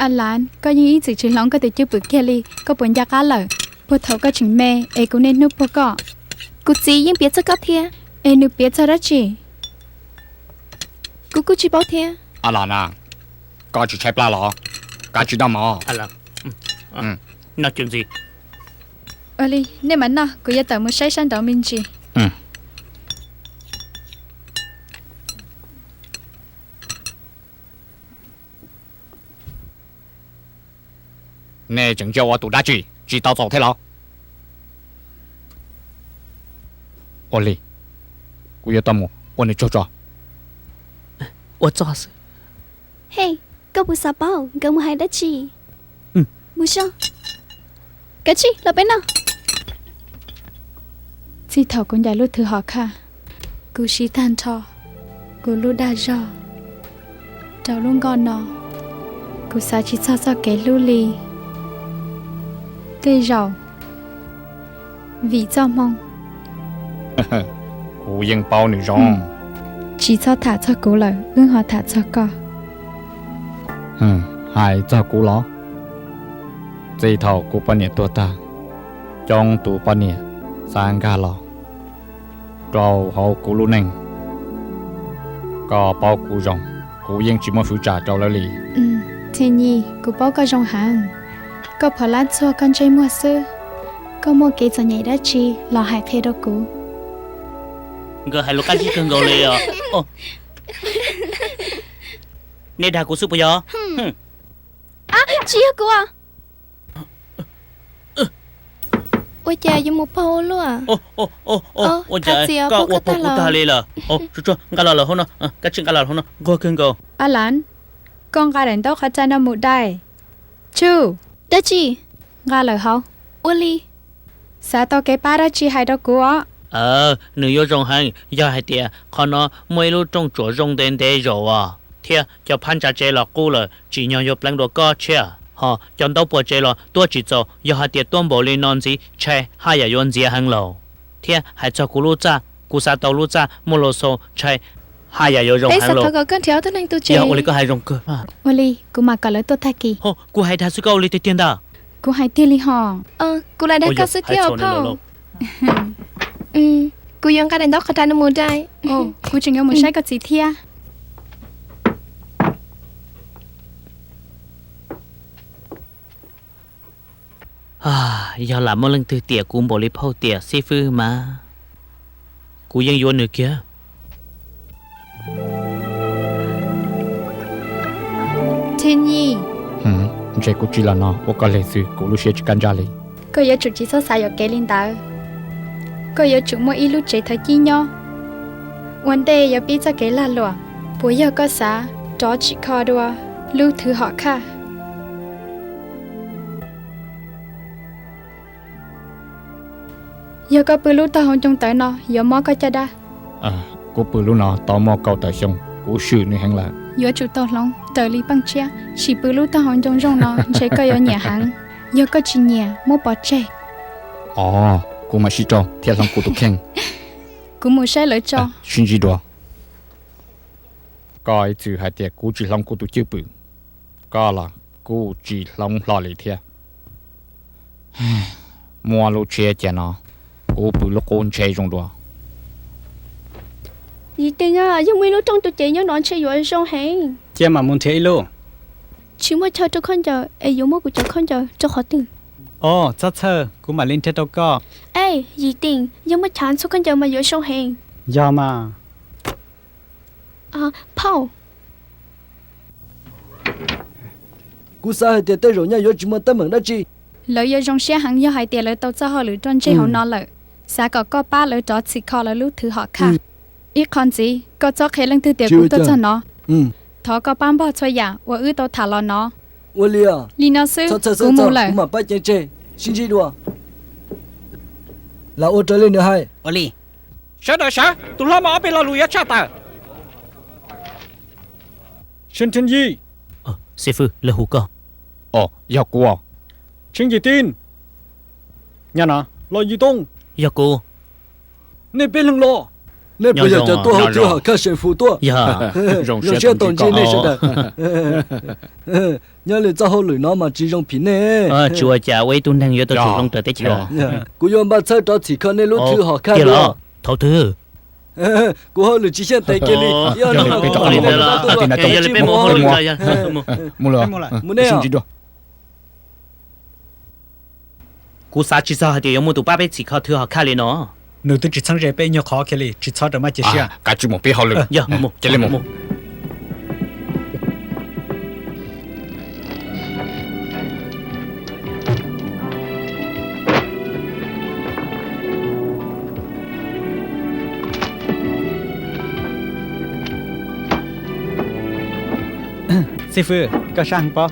A Lav, koj yeej ib txwm tsis hloov koj tus cwj pwm kiag li, koj puas nco qab lawm? Puag thaum koj tseem me es kuv niaj hnub puag koj. Kuv txiv yeej piav txog koj thiab. Es nws piav txog dab tsi? Kuv kuj tsis paub thiab. A Lav na, koj tsis tshaib plab los? Kav tsij noj mov. Ua li, nej mam noj, kuv yuav tawm mus saib sab nraud me ntsis. Nej tseem ntsia ua tus dab tsi, tsis tau txaus thiab los? Ua li, kuv yuav tau mus ua nws tsaug tso. Ua txuj xwb. Hej, koj puas xav paub nkawd mus hais dab tsi? Mus so. Kav tsij los peb noj. Txij thaum kuv ncaim lub thwv hom khaj, kuv siv tag nrho kuv lub dag zog rau lub nkoj no. Kuv xav tsis txog txoj kev hlub li. Tej zaum Vim txoj hmoo. Kuv yeej paub nws zoo. Tsis txhob tham txog kuv lawm, wb ho tham txog koj. Hais txog kuv los? Txij thaum kuv poj niam tuag tag, coob tus poj niam xav nkag los rau hauv kuv lub neej. Koj paub kuv zoo, kuv yeej tsis muaj hwv tsam rau lawv li. Txhiaj Nyij, kuv paub koj zoo heev. Koj phom lab txuag koj ntsej muag xwb, koj muaj kev txom nyem dab tsi los hais qhia rau kuv. Nkawd hais lus qab zib kawg nkaus li os. Nej dag kuv xwb puas yog? Tsis yog kuv. Ua cas yuav mus paug ua luaj? Ua cas koj ua paug kuv tag li lawm? Nqa los lawm hauv no, koj tsis nqa los hauv no nquag kawg nkaus. Alan, koj nqa daim ntaub qhov rais no mus dai. Tsuj, dab tsi? Nqa lawm hauv. Ua li. Xav tau kev pab dab tsi hais rau kuv os. Nws yuav zoo heev yog hais tias qhov no muaj ib lub rooj tsuam zoo ntev ntev zaum os, thiab cov phab ntsa tsev los qub lawm, tsim nyog yuav pleev dua koj tshiab. Ho cov ntaub puag tsev los tuaj tsis txaus, yog hais tias tuaj npaum li no ntxiv ntshai haj yam yuav ntxias heev laus. Thiab hais txog kuv lub txaj, kuv xav tau lub txaj muaj los xaus ntshai haj yam yuav zoo heev laus. Yog ua li koj hais zoo kawg. Ua li, kuv mam kom lawv tuaj tag kis. Kuv hais dag xwb koj ua li tiag tiag ntag. Kuv hais tiag li hos. Kuv lam dag koj xwb thiab os phauj. Kuv yuav nqa daim ntaub qhov rais no mus dai. Kuv tseem yuav mus saib koj txiv thiab. Yog lam muaj leej twg tiam kuv npaum li phauj tiam xib fwb mas kuv yeej yuav nws kiag. Txhiaj Nyij, ntshe kuv tsis los no ua koj leg xwb kuv lub siab tsis kaj ntsaj li. Koj yuav tsum tsis txhob xav yuam kev li ntawd. Koj yuav tsum muaj ib lub tsev thawv cib nyob. Ua ntej yuav pib txoj kev lag luam, puas yog koj xav rov txhim kho dua lub thwv hom khaj? Yog koj pw lub taub hau ncoo tawv no yuav mob koj caj dab. Kuv pw lub no tau muaj kaum tawm xyoo, kuv swm nws heev lawm. Yuav tsum tau hloov raws li peej tshiab, sim pw lub taub hau ncoo zoo no ntshe koj yuav nyiam heev. Yog koj tsis nyiam muab pov tseg. Os, kuv mam sib rau thiab hloov kuv tus kheej. Kuv mus saib lawv tso. Sib ntsib dua. Koj ib txwm hais tias kuv tsis hloov kuv tus cwj pwm, koj los kuj tsis hloov hlo li thiab. Muab lub tshiab cia no, kuv pw lub qub ntshe zoo dua. Yim Teej, yog muaj ib lub rooj tus cev nyob no ntshe yuav zoo heev. Cia mam mus nrhiav ib lub. Tsis muaj chaw rau khaub ncaws es yuav muab kuv cov khaub ncaws rau qhov twg? Os, txhob txhawj, kuv mam li nrhiav rau koj. Es Yim Teej, yog muaj chav ntxhua khaub ncaws mas yuav zoo heev. Yog mas. Phauj, kuv xav hais tias tej zaum nyaj yuav tsis muaj teeb meem dab tsi. Lawv yuav zoo siab heev yog hais tias lawv tau txoj hauj lwm roj ntseg hauv no lawm. Xav kom koj pab lawv rov txhim kho lawv lub thwv hom khaj. Ib qho ntxiv, koj txhob qhia leej twg tias kuv tuaj txog no. Thov koj pab npog txhua yam uas wb tau tham los no. Ua li os. Li no xwb, kuv mus lawm. Kuv mam pab ceev tseg. Sib ntsib dua. Lam ua raws li nws hais. Ua li. Sawv daws sawv, tus hlob mas ob peb lo lus yuav tshaj tawm. Xeeb Thib Yij. Xib fwb, lawv hu koj. Os, yog kuv os. Xeeb Yim Tij. Nyab no, Los Yim Tooj. Yog kuv. Nej peb leeg los. Nej puas yog cov tuaj hauv thwv hom khaj seem fum tuaj? Zoo siab tau ntsib nej sawv daws. Nyob li txoj hauj lwm no mas tsis zoo phim nej. Tsis ua cas, ua ib tug neeg yuav tau tsum hloov raws teb chaws. Kuv yuav npaj txhawb rov txhim kho nej lub thwv hom khaj dua. Thaum twg? Kuv hauj lwm tsis xyeej tev kiag li. Mus nej. Kuv xav tsis txog hais tias yuav muaj tus pab peb txhim kho thwv hom khaj li no. Nws twb tsis txheeb ze peb ib nyuag qhov kiag li, tsis txhob raws maj cia siab. Kav tsij mus pib hauj lwm. Cia li mus. Xib fwb, koj sab heev pob?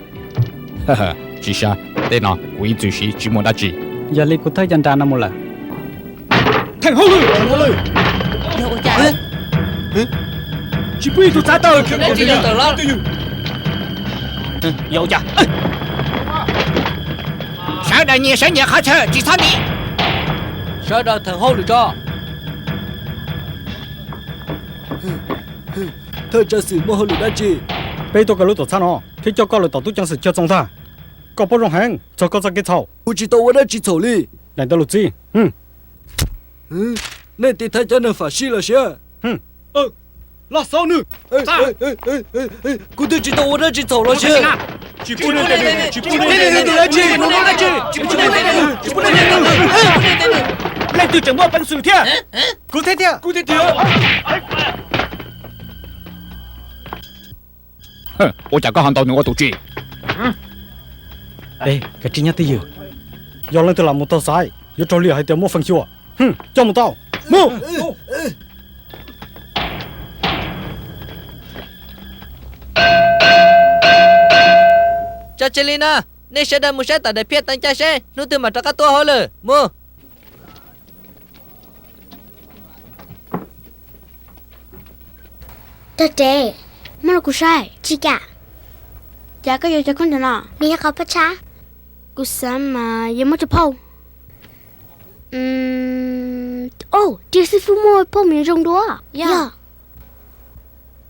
Tsis sab, tej no kuv ib txwm siv tsis muaj dab tsi. Yog li kuv thawb cov nra no mus lawm. Theej hauj lwm. Tsis pub ib tug txav tawm. Sawv daws nyias sawv nyias qhov chaw, tsis txhob nti. Sawv daws theem hauj lwm tso. Thawj tsam xwm muaj hauj lwm dab tsi? Peb tuaj kawm lub tuam txhab no thiab coj koj lawm tom tub ceev xwm cog txoos ntag. Koj paub zoo heev txog koj txoj kev txhaum. Kuv tsis tau ua dab tsi txhaum li. Daim ntawv lus txib. Nej tiv thaiv cov neeg fam sij los siab. Los xauj nws. Kuv twb tsis tau ua dab tsi txhaum los siab. Leej twg tseem muaj peev xwm thiab? Kuv thiab tiag. Ua cas koj ho ntaus nws ua tus tsim? Kav tsij nyob twj ywm. Yog leej twg lam mus taug xaiv yuav raug liam hais tias muaj feem xyuam. Coj mus tau. Mus. Tso tseg li no, nej sawv daws mus saib tom daim phiaj teev caij seb hnub twg mam rov qab tuaj hauj lwm. Mus. Tog Rev, muab rau kuv saib. Tsis kam. Cas koj yuav cov khaub ncaws no? Nws yog qhov phaj tshab. Kuv xav mas yuav muab cov phauj. Au, ris xib fwb muaj phauj me zoo dua. Yog.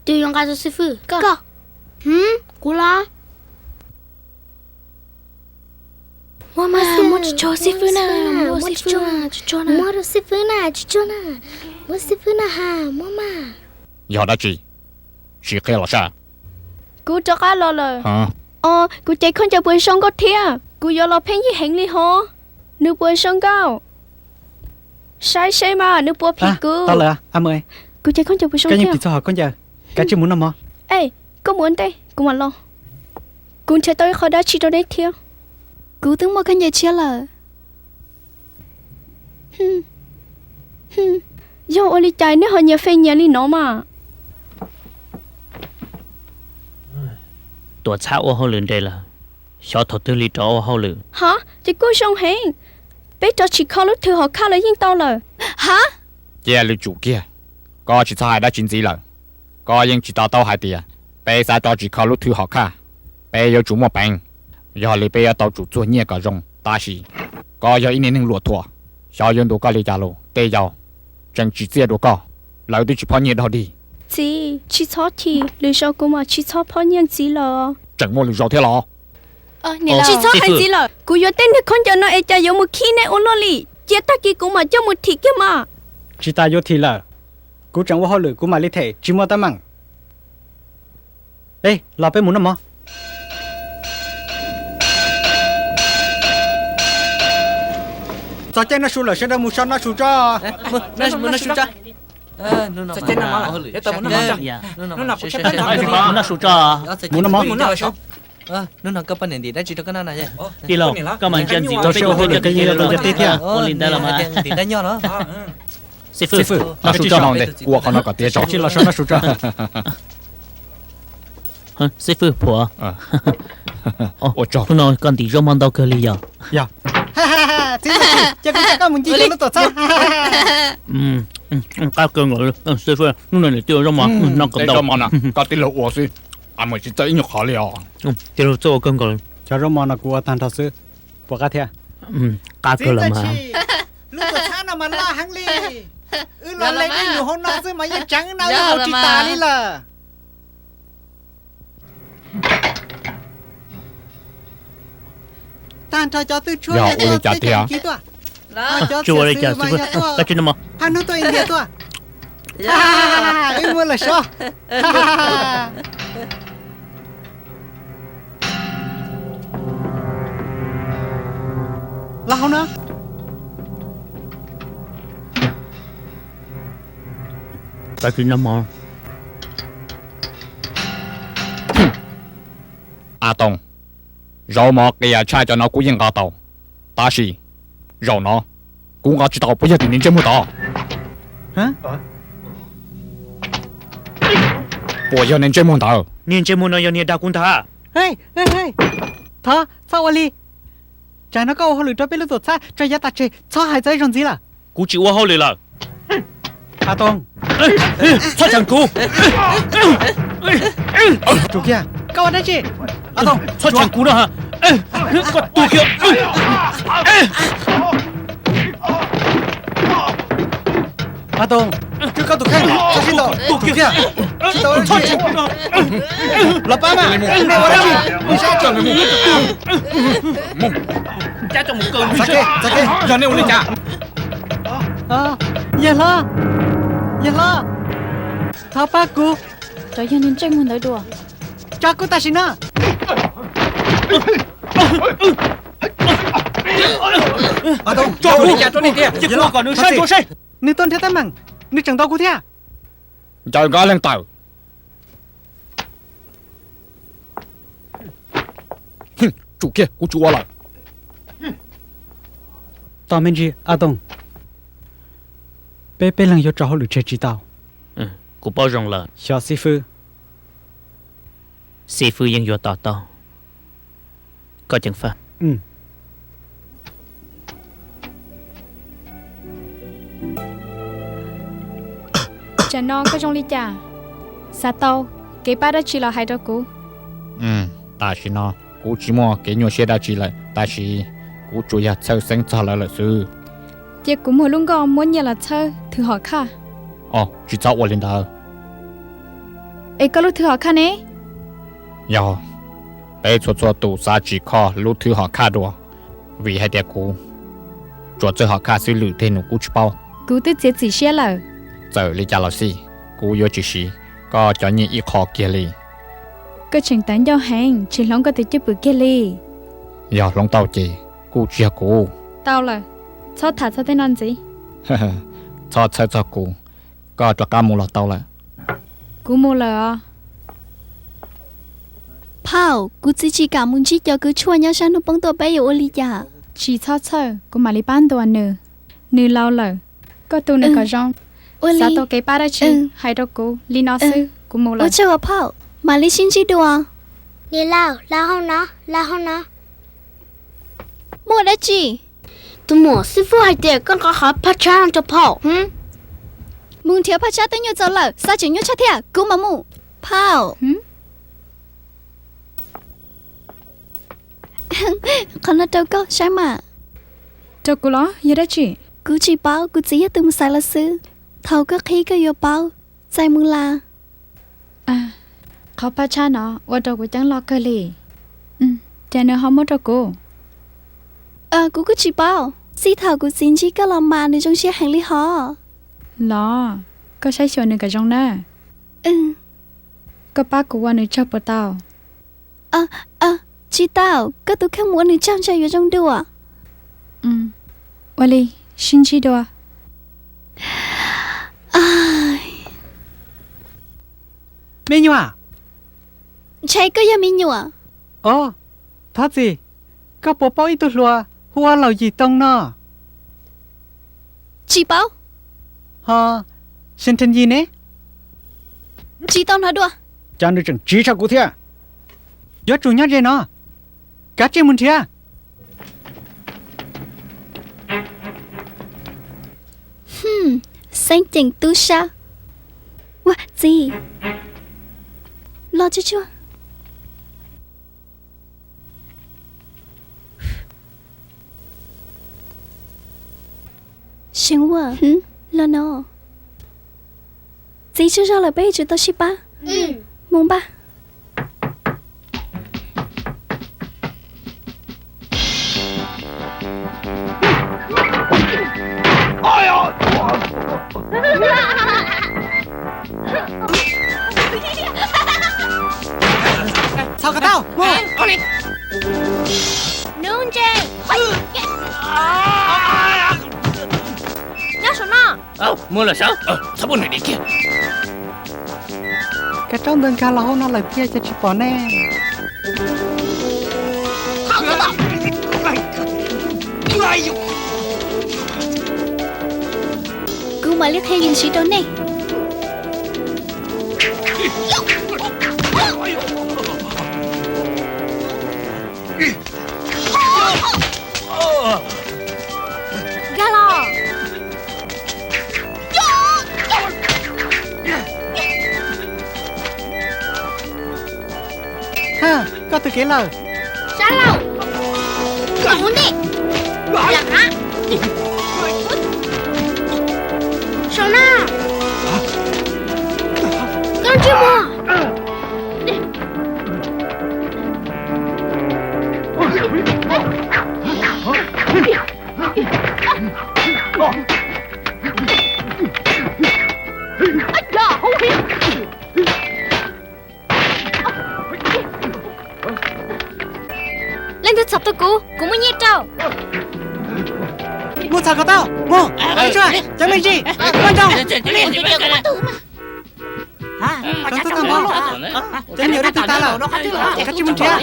Twg yuav nqa rau xib fwb? Koj. Hwm, kuv los? Muab mas, muab tso xib fwb na, muab xib fwb, muab rau xib fwb na, tsis tsuag na, muab xib fwb na ha, muab mas. Yog dab tsi? Sim qhia los saib. Kuv rov qab los lawm. Os, kuv cev khaub ncaws puas zoo nkauj thiab? Kuv yuav los pheej yig heev li hov. Nws puas zoo nkauj? Saib seb mas nws puas phim kuv. Kuv cev khaub ncaws puas zoo thiab? Koj yeej phim txog hom khaub ncaws. Kav tsij mus noj mov. Es, koj mus ua ntej, kuv mam los. Kuv nrhiav tau ib qho dab tsi rau neb thiab. Kuv twb muaj khaub ncaws tshiab lawm. Yog ua li cas neb ho nyias fej nyias li no mas? Tuam txhab ua hauj lwm nres lawm, xyov thaum twg li rov ua hauj lwm. Ha, ces kuj zoo heev. Peb rov tsim kho lub thwm hom khaj los yeej tau lawm. Ha, cia lwm tsum kiag, koj tsis txhob hais dab tsi ntxiv lawm. Koj yeej tsis to taub hais tias peb xav rov tsim kho lub thwm hom khaj, peb yuav tsum muaj peev. Yog li peb yuav tau tsum txuag nyiaj kom zoo. Tab sis koj yog ib niag neeg luam thuam, xyov yuav ntuas koj li cas los tej yau tseem tsim txiaj dua koj, lawv twb tsis phob nyiaj dog dig. Txiv, tsis txhob chim, lwm zaus kuv mam tsis txhob phob nyiaj ntxiv lawm. Tseem muaj lwm zaus thiab los? Tsis txhob hais ntxiv lawm, kuv yuav tej niag khaub ncaws no es cas yuav mus khib neb ua luaj li. Cia tag kis kuv mam coj mus thim kiag mas. Tsis tas yuav thim lawm, kuv tseem ua hauj lwm kuv mam li them tsis muaj teeb meem. Es los peb mus noj mov. Txog caij noj su lawm, sawv daws mus so noj su tso. Noj su tso. Hnub no kuv tshaj tawm, hnub no kuv tshaj tawm. Mus noj mov. Hnub no koj poj niam ntim dab tsi rau koj noj na? Tij laug, koj mas ntsia ntxiv rau peb cov tib thiab. Ua li ntawd los mas. Xib fwb, noj su tso. Ua qhov no kom tiav tso. Los so noj su tso. Xib fwb Phuam, hnub no koj ntim zaub mov ntau kawg li yog? Txiv, ces kuv coj koj mus ncig cov lub tuam txhab. Qab kawg nkaus. Xib fwb, hnub no niam tij ua zaub mov no kom ntau. Zaub mov no koj tij laug ua xwb, mus tsis txawj ib nyuag qhov li os. Tij laug txawj ua kawg nkaus. Cov zaub mov no kuv ua tag nrho xwb, puas qab thiab? Qab kawg los mas. Lub tuam txhab no mas loj heev li. Wb los lees ib nus hauv no xwb mas yeej tseev no wb haus tsis tas li lawm. Tag nrho cov twj tshuab yog ua li cas tiag? Cov xwm mas yog tuaj, phaj hnub tuaj India tuaj. Wb muab lawm sov. Los hauv no. A Toog, zaub mov qias tshaj cov no kuv yeej nqa tau, tab sis zaum no kuv nqa tsis tau. Puas yog tim niag ntsej muag tod? Puas yog niag ntsej muag ntawd? Niag ntsej muag no yog niag dag kuv ntag. Thov txhob ua li. Tsam no koj ua hauj lwm rau peb lub tuam txhab tso yav tas tseg, txhob hais txog ib zaug ntxiv lawm. Kuv tsis ua hauj lwm lawm. A Toog, txhob cheem kuv. Tsum kiag, koj ua dab tsi? A Toog, txhob cheem kuv na. Koj tuag kiag. Paj Toog, tswj koj tus kheej, txhob sib ntaus, tus kiag, tsis tau dab tsi. Los pab mas, nej ua dab tsi? Nej saib, txav kev, txav kev, yog nej ua li cas? Yawg hlob, yawg hlob, thov pab kuv. Cov yog niag ntsej muag ntawd dua. Tso kuv tam sim no. Tso kuv, cia rau nej tiag, cia kuv kom nws saib tso seb. Nws tuaj nrhiav teeb meem, nws tseem ntaus kuv thiab. Ncaws nkawd leej tawm. Tsum kiag, kuv tsis ua lawm. Tos me ntsis, A Toog. Peb peb leeg yuav tso hauj lwm tseg tsis tau. Kuv paub zoo lawm. Xyov xib fwb. Xib fwb yeej yuav to taub. Koj ceev faj. Tsam no koj zoo li cas? Xav tau kev pab dab tsi los hais rau kuv. Tam sim no kuv tsis muaj kev nyuaj siab dab tsi lawm, tab sis kuv tsuas yog txhawj xeeb txog lawv lawm xwb. Cia kuv muag lub nkoj muab nyiaj los txhawb thwm hom khaj. Os, tsis txhob ua li ntawd. Es koj lub thwm hom khaj ne? Yog, peb txhua txhua tus xav tsis kho lub thwm hom khaj dua, vim hais tias kuv tsuas txawj hom khaj xwb, lwm tej nus kuv tsis paub. Kuv twb txiav txim siab lawm. Txawm li cas los xij, kuv yuav tsis siv koj cov nyiaj ib qho kiag li. Koj tseem tawv ncauj heev, tsis hloov koj tus cwj pwm kiag li. Yog hloov tau ces kuj tsis yog kuv. Tau lawm, txhob tham txog tej no ntxiv. Txhob txhawj txog kuv, koj rov qab mus los tau lawm. Kuv mus lawm os. Phauj, kuv txiv tsis kam mus ntsib cov kws tshuaj nyob sab hnub poob tuaj, peb yuav ua li cas? Tsis txhob txhawj, kuv mam li pab ntuas nws. Nws laus lawm, koj tu nws kom zoo. Xav tau kev pab dab tsi, hais rau kuv li no xwb, kuv mus lawm. Ua tsaug os phauj, mam li sib ntsib dua. Niam laus, los hauv no, los hauv no. Muaj dab tsi? Tus muam, xib fwb hais tias koj nqa qhov phaj tshab rau phauj. Mus nrhiav phaj tshab twb nyuaj txaus lawm, xav tseem nyuaj tshaj thiab, kuv mam mus. Phauj, qhov no rau koj saib mas. Rau kuv los yog dab tsi? Kuv tsis paub, kuv txiv yog tus mus xaiv los xwb. Thaum koj qhib koj yuav paub. Txais mus las. Qhov phaj tshab no ua rau kuv ceeb loj kawg li. Cas nws ho muab rau kuv? Kuv kuj tsis paub. Txij thaum kuv txiv ntsib koj los mas nws zoo siab heev li hos. Los, koj saib xyuas nws kom zoo na. Koj pab kuv ua nws tsaug puas tau? Tsis tau, koj tus kheej mus ua nws tsaug ntshe yuav zoo dua. Ua li, sib ntsib dua. Me nyuam. Ntshai koj yog me nyuam. Os, thov txim, koj puas paub ib tug hluas hu ua Laus Yim Toog no? Tsis paub. Ho Sentence ne? Tsis tau hnov dua. Cas nws tseem tsiv tshaj kuv thiab. Yuav tsum nyob ze no. Kav tsij mus nrhiav. Xeeb ceem tub sab. Ua txiv, los tsuag tsuag. Seev Ua, los no. Txiv tsaug zog lawm, peb yuav tsum tau sib pab. Mus npaj. Txhos kom tau, mus. Nuj Ntse, nyob saum no. Muaj lawm sawv, txhob pub nws dim kiag. Kav tsaub ntawd nkag los hauv no lawm tiag, cas tsis pom ne? Kuv mam li qhia yus siv rau nej. Nkag los. Ha, koj tus kev lawm. Sab laug, kom ua ntej. Lam qab. na, koj tsis mus. Leej twg txhom tau kuv, kuv muab nyiaj rau. Mus txhom kom tau, mus, cov me ntsis, ua ntsoog. Cov me nyuam dab tug tas lawm, cov me nyuam dab tug tas lawm, koj tsis mus nrhiav.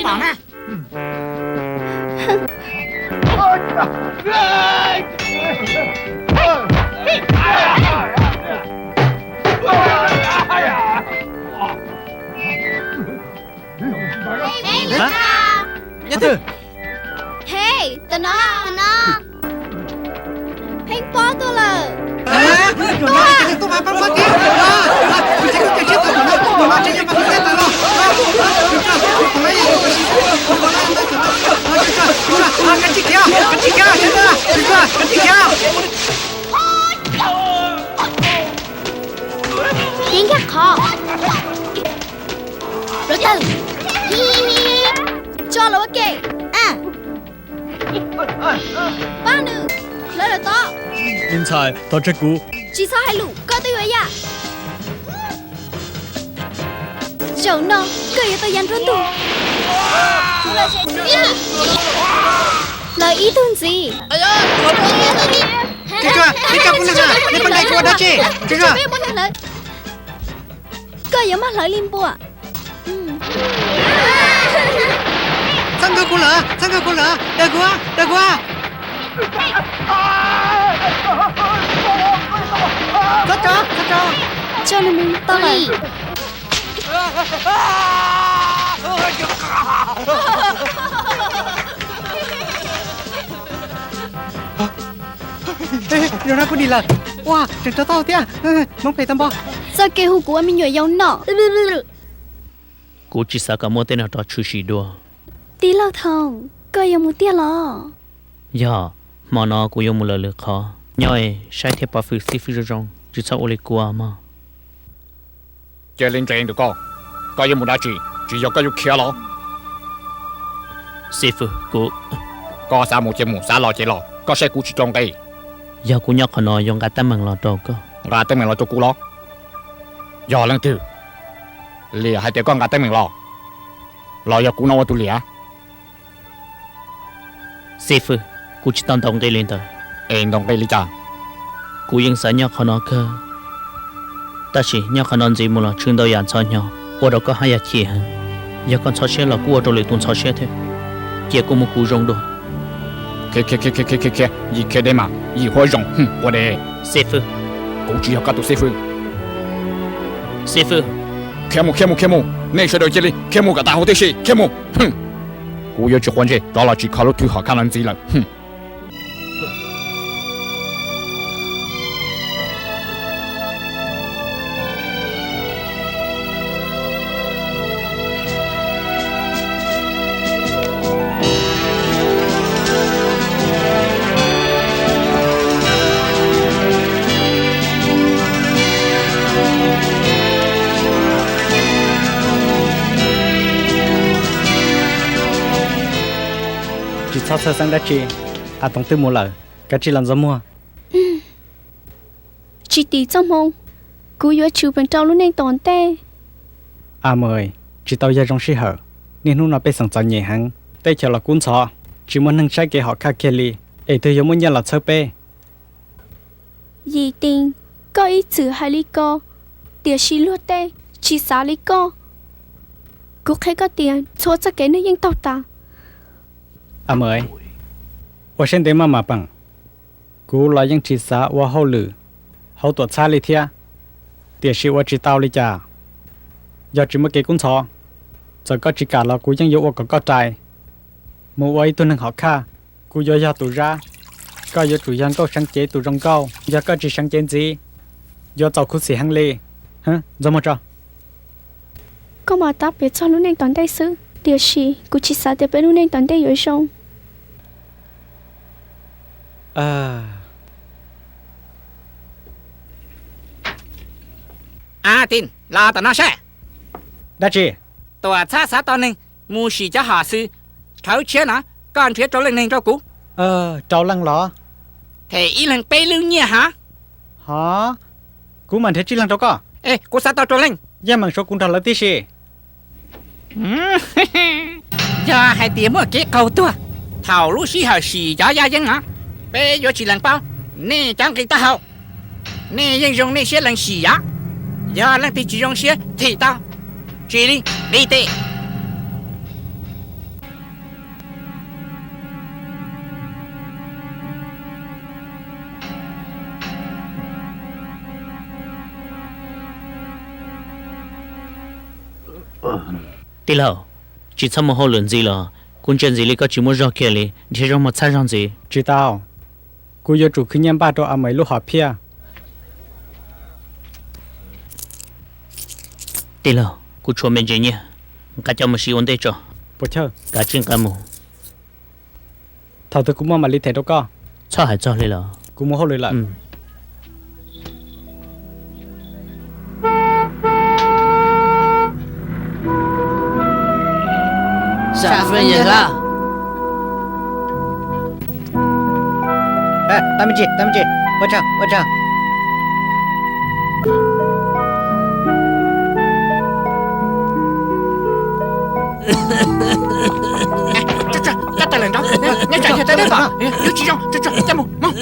Nyob twg? He, tam no, tam no. Pheej Pob tuaj lawm. Tib nkag qhov. Rov tawg. Tso los ua ke. Pab nws, hlawv lawm tod. Me ntxhais, thov tseg kuv. Tsis txhob hais lus, koj twb yuav yaj. Zaum no koj yuav tau ya nruab ntug. Hlawv ib tug ntxiv. Koj yuav maj hlawv li npua. Txhob nkaug kuv lawm, txhob nkaug kuv lawm, daws kuv, daws kuv. Txhob tso, txhob tso. Tso nws mus tau li. Zaum no kuv dim lawm. Ua, tseem rau tau thiab. Hmoob phem tag npaum. Txoj kev hu kuv ua me nyuam yaus no. Kuv tsis xav kom muaj tej no rov tshwm sim dua. Tij laug Thoob, koj yuav mus tiag los? Yog, hmo no kuv yuav mus lawm lwm qhov. Nyob es saib thiab pov hwm xib fwb zoo zoo, tsis txhob ua li kuv mog. Cia li ntse ntawm koj, koj yuav mus dab tsi? Tsis yog koj yuav khiav los? Xib fwb, kuv... Koj xav mus ces mus, xav los ces los, koj saib kuv tsis rau nqe. Yog kuv nyob qhov no yuav nqa teeb meem los rau koj. Nqa teeb meem los rau kuv los? Yog leej twg? Liam hais tias koj nqa teeb meem los, los yog kuv no ua tus liam? Xib fwb, kuv tsis tau ntaus nqi li ntawd. Es ntaus nqi li cas? Kuv yeej xav nyob qhov no kawg, tab sis nyob qhov no ntxiv mus los tshwm ntau yam ntxhov hnyo, ua rau koj haj yam chim heev. Yog koj ntxhov siab los kuj ua rau lwm tus ntxhov siab thiab. Cia kuv mus kuv zoo dua. Khiav, khiav, khiav, khiav, khiav, khiav, yim khiav deb mas yim huab zoo, ua deb. Xib fwb. Kuv tsis yog koj tus xib fwb. Xib fwb. Khiav mus, khiav mus, khiav mus, nej sawv daws cia li khiav mus kom tag huv tib si, khiav mus. Kuv yuav tsis quav ntsej rov los tsis kho lub thwj hom khaj no ntxiv lawm. Tsis txhob txhawj xeeb dab tsi, A Toov twb mus lawm, kav tsij los ntxuag muag. Tsis tim txoj hmoo, kuv yuav tshwm peem rau lub neej tom ntej. A Mws, tsis tau yog zoo sij hawm, niaj hnub no pej xeem txom nyem heev, teb chaws los kub ntxhov, tsis muaj neeg saib kev hom khaj kiag li, es twg yuav muaj nyiaj los txhawb peb? Yim Teem, koj ib txwm hais li ko, tiam sis luag tej tsis xav li koj. Kuv qhia koj tias txhua txoj kev neeg yeej taug tas. A Mws, ua siab ntev maj mam peem. Kuv los yeej tsis xav ua hauj lwm hauv tuam txhab li thiab, tiam sis ua tsis tau li cas. Yog tsis muaj kev kub ntxhov, txawm koj tsis kam los kuv yeej yuav ua kom koj rais mus ua ib tug neeg hom khaj. Kuv yuav yog tus zab, koj yuav tsum yog nkauj seev cev tus zoo nkauj. Yog koj tsis seev cev ntxiv, yuav txaus khuv xim heev li. Ntxuag muag tso. Koj mam tab piav txog lub neej tom ntej xwb, tiam sis kuv tsis xav tias peb lub neej tom ntej yuav zoo. A, Tim, los tom no saib. Dab tsi? Tuam txhab xav tau neeg mus sim cov hom xwm rhawv tshiab no, koj nrhiav rau leej neeg rau kuv. Rau leej los? Them ib leeg peb lub nyiaj hov. Hov, kuv mam nrhiav tsib leeg rau koj. Kuv xav tau rau leej. Yeej meem suav kuv nrog lawv tib si. Yog hais tias muaj kev qaug tuag thaum lub sij hawm sim cov yaj yeeb no, peb yuav tsis lees paub nej cov nqi taub hau. Nej yeej zoo nej siab lees sim yom? Yog leej twg tsis zoo siab thim tau, tsis li, nqis tes. Tij laug, tsis txhob mus hauj lwm ntxiv los? Kuv ntsia ntxiv li koj tsis muaj zog kiag li, nrhiav zaub mov txhab zog ntxiv. Tsis tau, kuv yuav tsum khwv nyiaj npaj rau A Mawm lub hom phiaj. Tij laug, kuv tshuav me ntsis nyiaj, nqa coj mus siv ua ntej tso. Puas chawj? Kav tsij nqa mus. Thaum twg kuv muaj mam li them rau koj. Txhob hais txog li los. Kuv mus hauj lwm lawm. Sam Fwj Yas Laj. Tau me ntsis, tau me ntsis, ua tsaug, ua tsaug. Coj tawm lawm nrov, nyob tsam yog tau dej pom, yuav tsis zoo, coj mus, mus.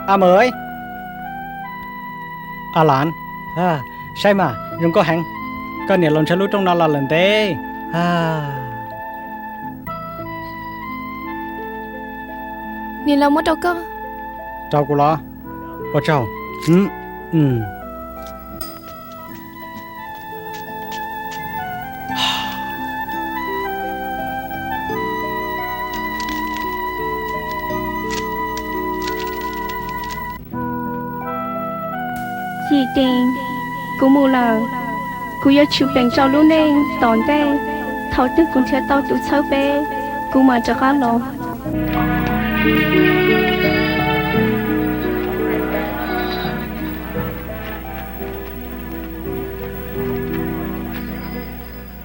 A Mawm, A Lav, saib mas zoo nkauj heev. Koj niam laus ntshaw lub rooj no los lawm ntev. Niam laus muab rau koj. Rau kuv los? Ua tsaug. Yim Teem, kuv mus lawm. Kuv yuav tsum peem rau lub neej tom ntej. Thaum twg kuv nrhiav tau tus txhawb peb, kuv mam rov qab los.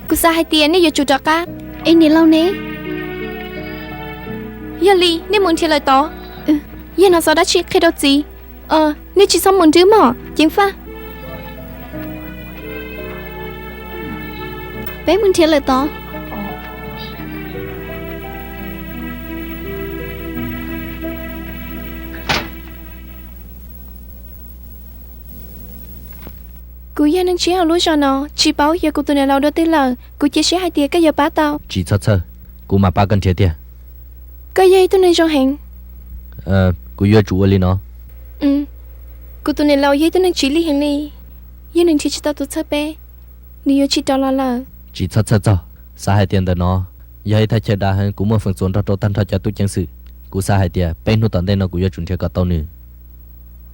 Kuv xav hais tias nej yuav tsum rov qab. Es niam laus ne? Yog li nej mus nrhiav lawm tod. Yog no xav dab tsi qhia rau txiv. Nej tsis txhob mus nrhiav mog, ceev faj. Peb mus nrhiav lawm tod. Kuv yog neeg tshiab hauv lub zos no, tsis paub yog kuv tus niam laus dua twg lawm. Kuv cia siab hais tias koj yuav pab tau. Tsis txhob txhawj, kuv mam pab koj nrhiav tiag. Koj yog ib tug neeg zoo heev. Kuv yuav tsum ua li no. Kuv tus niam laus yog ib tug neeg tsis lig heev li. Yog nws nrhiav tsis tau tus txhawb peb, nws yuav tsis rov los lawm. Tsis txhob txhawj txog, xav hais tias ntawm no yog ib thaj chaw dav heev, kuv muaj feem txuas nrog rau tag nrho cov tub ceev xwm. Kuv xav hais tias peb hnub tom ntej no kuv yuav tsum nrhiav kom tau nws.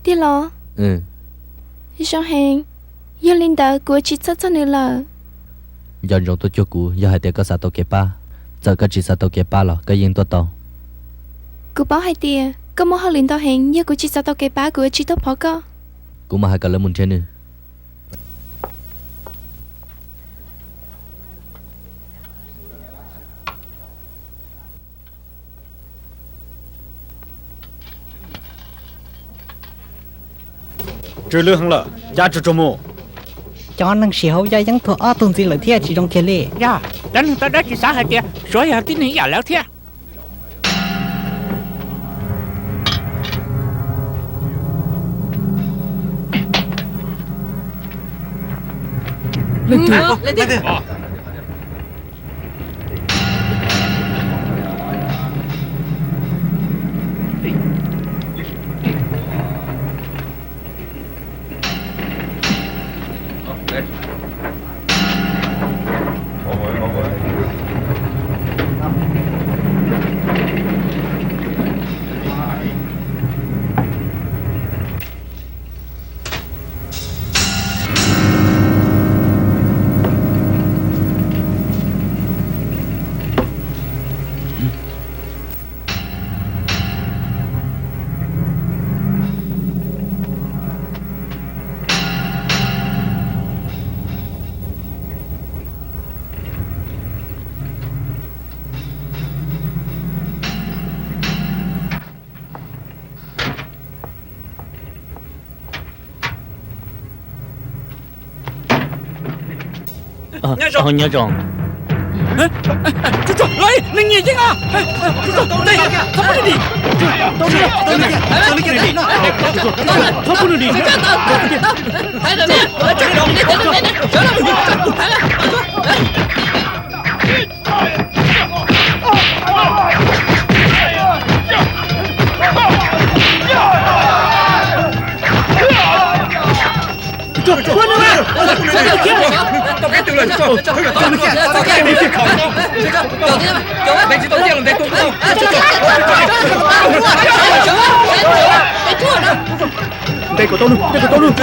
Tiag los? Zoo heev. Yog li ntawd kuv yuav tsis txhawj txog nws lawm. Nco ntsoov tuaj cuag kuv, yog hais tias koj xav tau kev pab. Txawm koj tsis xav tau kev pab los koj yeej tuaj tau. Kuv paub hais tias koj muaj hauj lwm ntau heev, yog kuv tsis xav tau kev pab kuv yuav tsis tuaj phov koj. Kuv mam hais kom lawv mus nrhiav nws. Tsw lwj heev lawm, cav tsuag tsuag mus. Cov neeg sim hauv yaj yeeb tuag ob tug ntxiv lawm thiab tsis zoo kiag li. Yog, cov neeg tau dab tsis xav hais tias Suav yog tib neeg ib yam lawv thiab. Nyob zoo. Los, nws nyiam yeej os. Txhob pub nws dim. Ntes kom tau nws, ntes kom tau nws.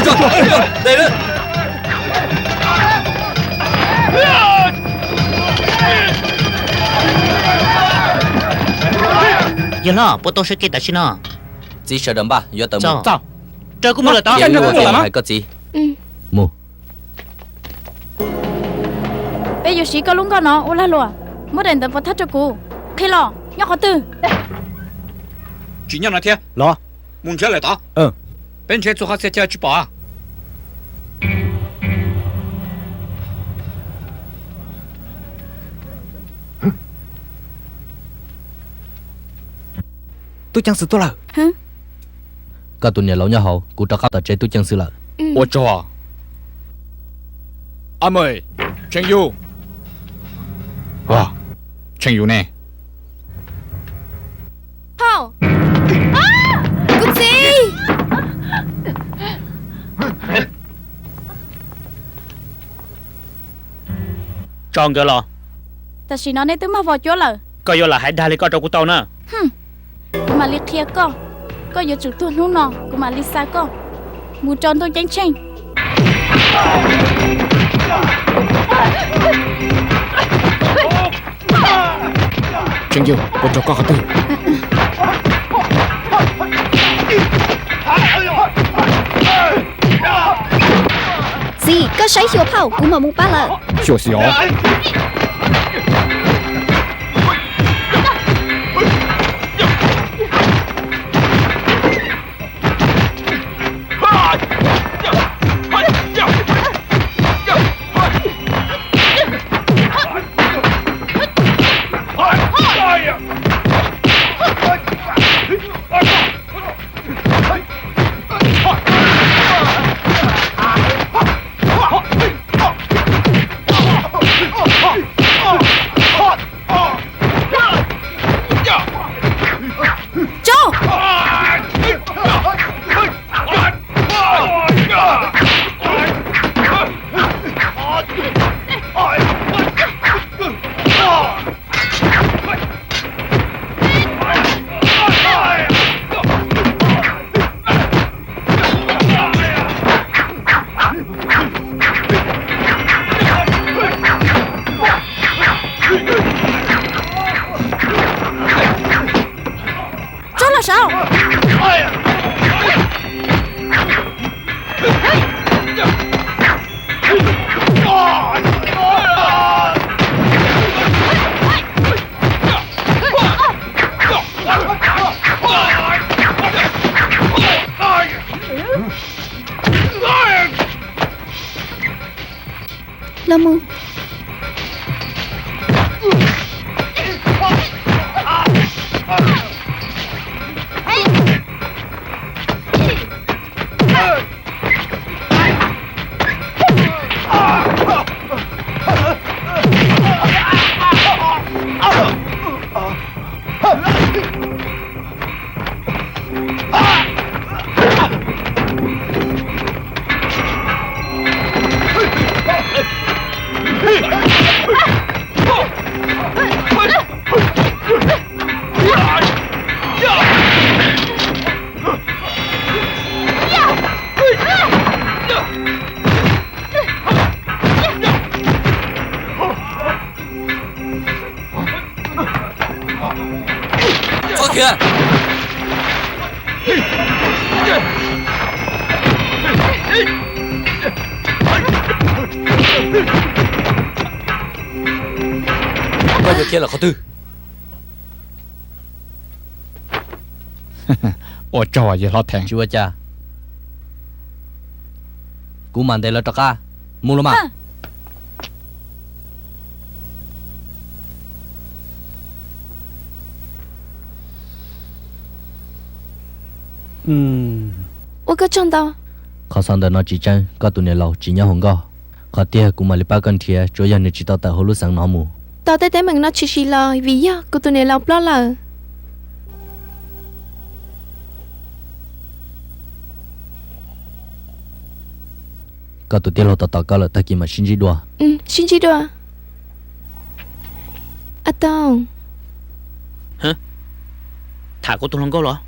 Yawg hlob, puas tau sawv kev tam sim no? Txiv sawv daws npaj yuav tawm mus. Raws kuv mus lawm tod. Hais koj txiv. Mus. Peb yuav siv koj lub nkoj no ua lag luam. Muab daim ntawv pov thawj rau kuv. Qhia los, nyob qhov twg? Tsis nyob no thiab los? Mus nrhiav lawm tod. Peb nrhiav txhua qhov txhia chaw tsis pom. Tub ceev xwm tuaj lawm. Koj tus niam laus nyob hauv, kuv rov qab tom tsev tub ceev xwm lawm. Ua tsaug. Ab, Tsheej Yus. Tsheej Yus ne? Kuv txiv. Tso nkawd los. Tam sim no nej twb mag vos cuab lawm. Koj yuav lam hais dag li koj rau kuv tau na. Kuv mam li qhia koj. Koj yuav tsum tuag hnub no kuv mam li xa koj mus rau ntuj ceeb tsheej. Tsheej Yus, puas tsaug koj qhov twg? Txiv, koj saib xyuas phauj, kuv mam mus pab lawm. Xyuas xyuas. Tso! Tso los saud. Los mus. Txhob khiav! Koj yuav khiav lawm qhov twg? Ua tsaug yawg hlob Theev. Tsis ua cas. Kuv mam ntes lawv rov qab. Mus los mas. Ua koj tsaug ntau. Qhov xaus ntawm no tsis tseeb, koj tus niam laus tsis nyob hauv nkoj. Qhov tiag kuv mam li pab koj nrhiav, tsuav yog nws tsis tau tawm hauv lub xeev no mus. Tos tej teeb meem no tshwm sim los vim yog kuv tus niam laus ploj lawm. Koj tus tij laug tos tos koj lawm, tag kis mam sib ntsib dua. Sib ntsib dua. A Toog. Tham kuv tus hluas nkauj los?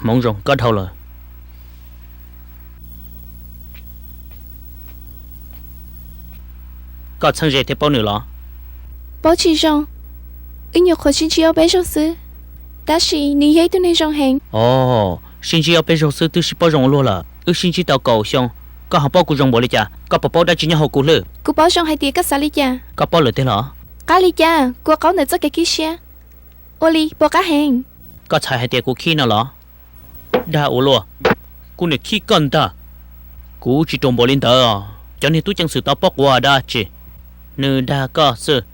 Hmoov zoo koj dhau lawm. Koj txheeb ze thiab paub nws los? Paub tsis zoo. Wb nyuam qhuav sib ntsib ob peb zaug xwb, tab sis nws yog ib tug neeg zoo heev. Os, sib ntsib ob peb zaug xwb twb sib paub zoo ua luaj lawm. Wb sib ntsib tau kaum xyoo, koj ho paub kuv zoo npaum li cas? Koj puas paub dab tsi nyob hauv kuv hlwb? Kuv paub zoo hais tias koj xav li cas. Koj paub lawm tiag los? Qab li cas, kuv ua qaub ntawm txoj kev khib siab. Ua li puas qab heev? Koj txhais hais tias kuv khib no los? Dag ua luaj, kuv niam khib koj ntag. Kuv tsis ruam npaum li ntawd. Cov niag tub ceev xwm tau paub quav dab tsi, nws dag koj xwb,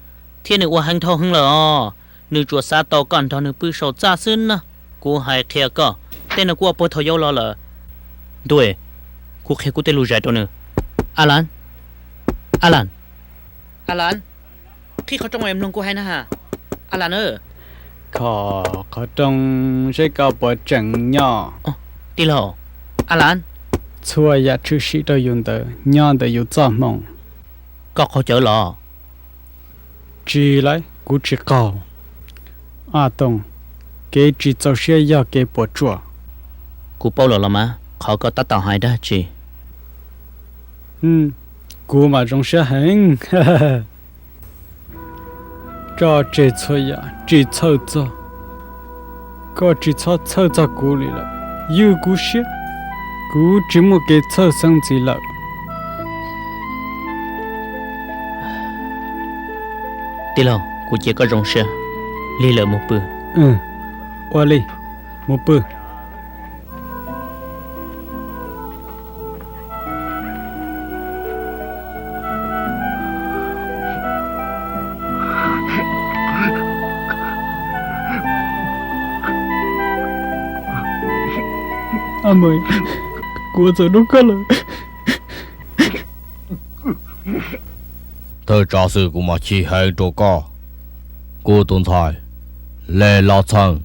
thiab nws ua heev dhau heev lawm os. Nws tsuas xav tau koj nrog nws pw saum txaj xwb na. Kuv hais qhia koj, tej no kuv ua puag thaum yau los lawm. Ntuj, kuv qhia kuv tej lus zais rau nws. Alan, Alan, Alan, qhib qhov rooj es mloog kuv hais na. Alan, kho qhov rooj seb koj puas tseem nyob. Tij laug, Alan. Txhua yam tshwm sim rau yus ntawd nyob ntawm yus txoj hmoo. Koj qaug cawv los? Tsis lauj, kuv tsis qaug. A Toog, kev tsis txaus siab yog kev puas tsuaj. Kuv paub lawm los mas, qhov koj tab tom hais dab tsi? Kuv mas zoo siab heev. Tso tseg txhua yam tsis txhawj txog. Koj tsis txhob txhawj txog kuv li lawm. Ywj kuv siab, kuv tsis muaj kev txhawj xeeb ntxiv lawm. Tij laug, kuv cia koj zoo siab. Lig lawm mus pw. Ua li, mus pw. A Maiv, kuv ua txhaum rau koj lawm. Thawj tsav xwm, kuv mam chim heev rau koj. Kuv tus ntxhais Lej Laj Txheej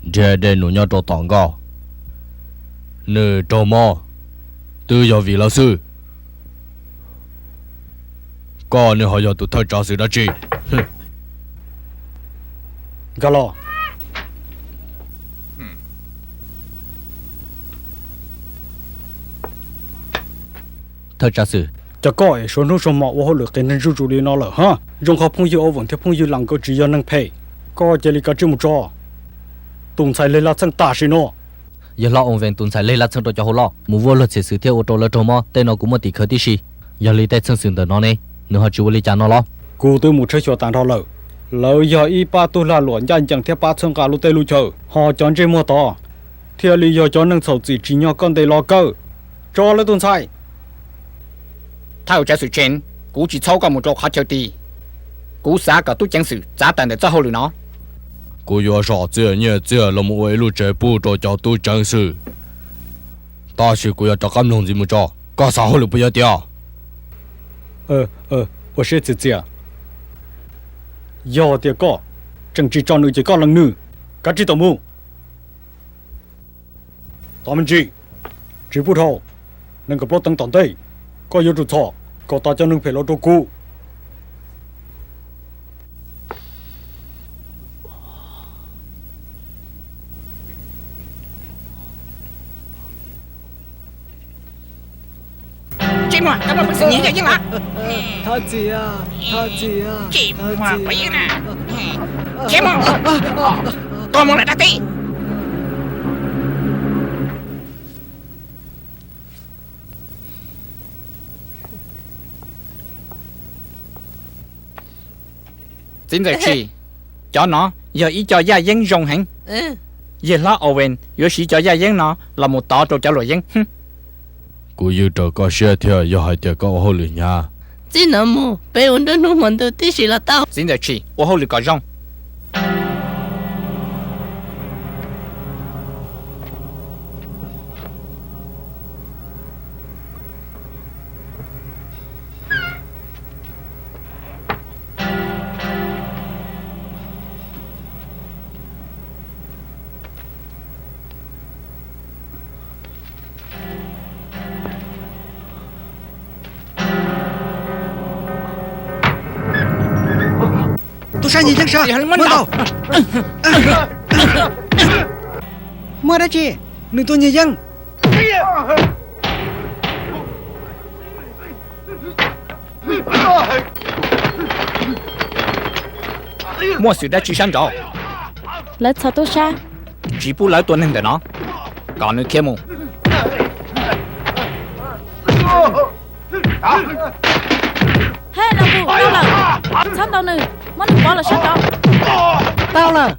nrhiav dej num nyob rau tom nkoj, nws raug mob, twb yog vim lawv xwb. Koj nws ho yog tus thawj tsav xwm dab tsi? Nkag los. Thawj tsav xwm, cas koj es suav hnub suav hmo ua hauj lwm qias neeg zuj zus li no lawm hab? Zoo qhov phooj ywg Owen thiab phooj ywg Las nkawd tsis yog neeg phem. Koj cia li kav tsij mus tso tus ntxhais Lej Laj Txheej tam sim no. Yawg hlob Owen tus ntxhais Lej Laj Txheej rau cov hauv loj mus vuag luag txhiam xwm thiab ua rau lawv raug mob, tej no kuv muaj tim khawv tib si. Yog li tej txheej xwm ntawm no ne, nws ho tsis ua li cas no los? Kuv twb mus tshawb xyuas tas nrho lawm. Lawv yog ib pab tub lag luam ncaj ncees thiab pab txhawb nqa lub teb lub chaw, ho cov ntsej muag tod thiaj li yog cov neeg txhaum txim tsim nyog koj ntes los kawg. Tso lawv tus ntxhais. Thawj tsav xwm Chen, kuv tsis txhawb koj mus rau qhov chaw tid. Kuv xav kom tub ceev xwm txav tawm ntawm txoj hauj lwm no. Kuv yuav zom txiaj nyiaj txiag los mus ua ib lub tsev pub rau cov tub ceev xwm. Tab sis kuv yuav rov qab mloog ntxiv mus tso. Koj xav hauj lwm puas yog tias? Ua siab txias txias. Yog tias koj tseem tsis tso nws ces koj lees nws. Kav tsij tawm mus. Tos me ntsis, tsis pub dhau. Nees nkaum plaub teev tom ntej, koj yuav tsum txhom kom tas cov neeg phem los rau kuv. Tsis muaj, koj muaj peev xwm nyiag yog yeeb los? Thov txim, thov txim, tsis muaj peev na. Tsis muaj, tuag mus lawm dab tsi. Txiv ntxawm Tshis, cov no yog ib co yaj yeeb zoo heev. Yawg hlob Owen yuav siv cov yaj yeeb no los mus tov rau cov luam yeeb. Kuv yws raws koj siab thiab yog hais tias koj ua hauj lwm hnyav. Txij no mus peb ua nruab hnub hmo ntuj tib si los tau. Txiv ntxawm Tshis, ua hauj lwm kom zoo. Sab nyiaj yeeb sab, muab tau. Muaj dab tsi? Nws tua nyiaj yeeb. Muaj xwm dab tsi sab nraud? Lawv txhos tub sab. Tsis pub lawv tua neeg ntawm no, kom nws khiav mus. Hej, los kuj tau lawm, txhob ntaus nws, muab nws pov los sab tod. Tau lawm,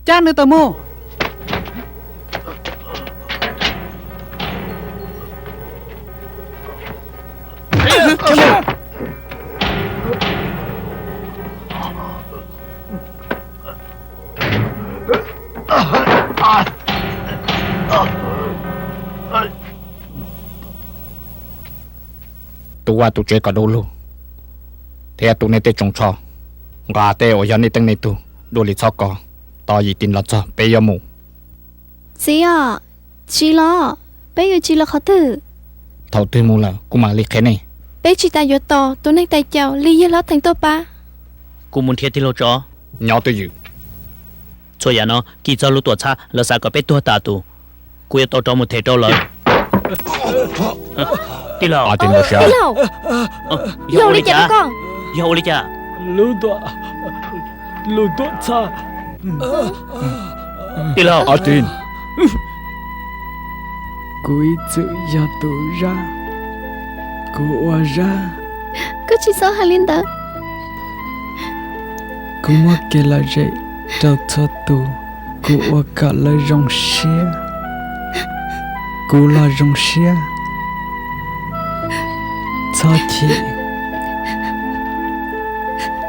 cab nws tawm mus. Tus vaj tus tsev kom du lug, thiab tu nej tej tsoos tsho, nqa tej uas yog nej teej nej tug dua li txhob kov. Tos Yim Tis los txog peb yuav mus. Txiv os, tsis los, peb yuav tsis los qhov twg. Thaum twg mus lawm kuv mam li qhia nej. Peb tsis tas yuav tos tus neeg tais caus li yawg hlob theem tuaj pab. Kuv mus nrhiav tij laug tsov. Nyob twj ywm. Txhua yam no kis txog lub tuam txhab, lawv xav kom peb tuag tas tus. Kuv yuav tos tsov mus them rau lawv. Tij laug, yog ua li cas? Yog ua li cas? Lub tuam txhab. Tij laug. Kuv ib txwm yog tus zaj, kuv ua zaj. Koj tsis txhob hais li ntawd. Kuv muab kev lom zem rau txhua tus, kuv ua kom lawv zoo siab, kuv los zoo siab. Txhob chim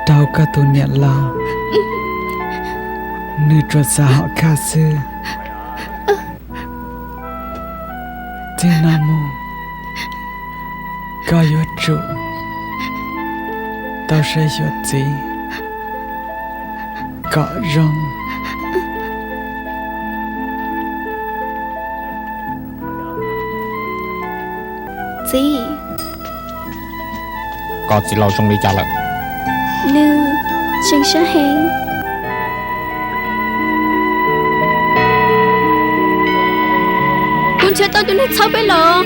rau koj tus niam laus, nws tsuas xav hom kaj xwb. Txij no mus, koj yuav tsum tau saib xyuas txiv kom zoo. Txiv. Koj txiv laus zoo li cas lawm? Nws tseem siab heev. Kuv nrhiav tau tus neeg txhawb peb los.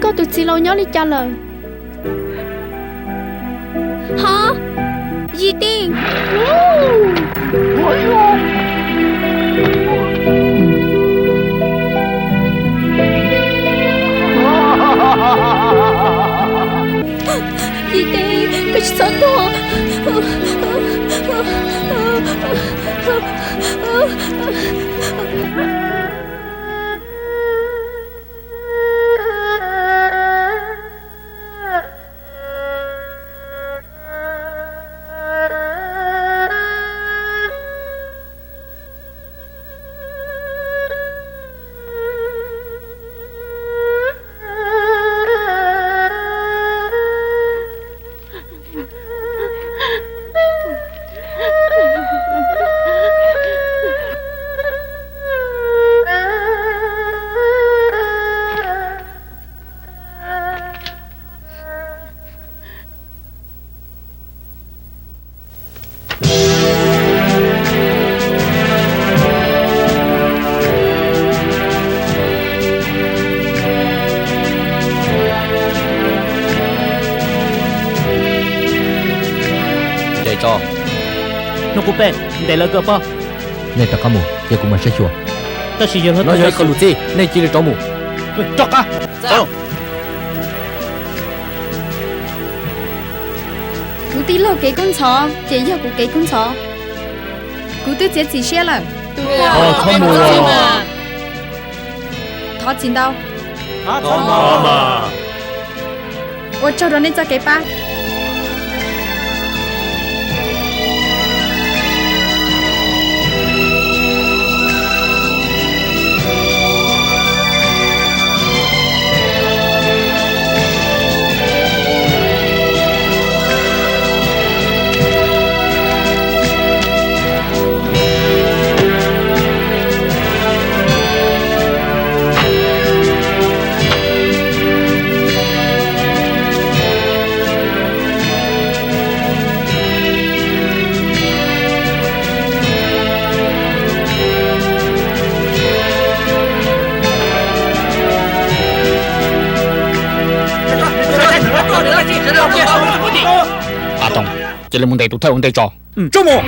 Koj tus txiv laus nyob li cas lawm? Hov, Yim Tis. Yim Tis, koj tsis txhob tuag. Ntes tso. Hnub qub peb ntes lawv kawg pob. Nej rov qab mus, cia kuv mam saib xyuas. Tab sis yawg hlob, no yog ib qho lus txij, nej cia li rov mus. Rov qab. Kuv tij laug kev kub ntxhov ces yog kuv kev kub ntxhov. Kuv twb txiav txim siab lawm. Thov txim ntau. Ua tsaug rau nej txoj kev pab. Cia li mus ntes tus thawj ua ntej tso. Tsuj mus!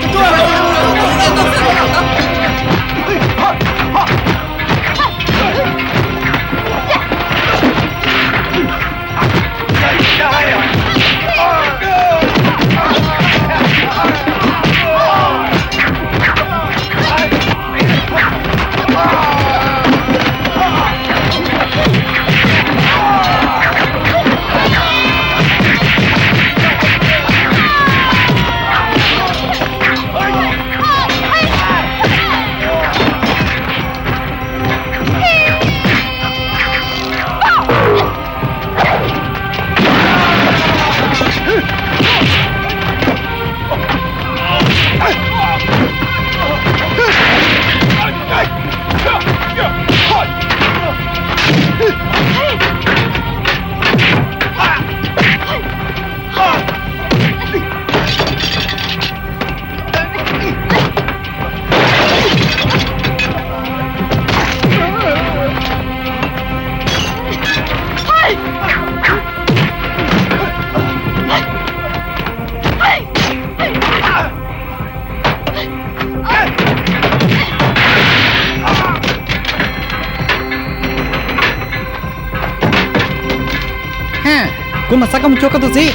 Kuv mam xa koj mus cuag koj tus txiv.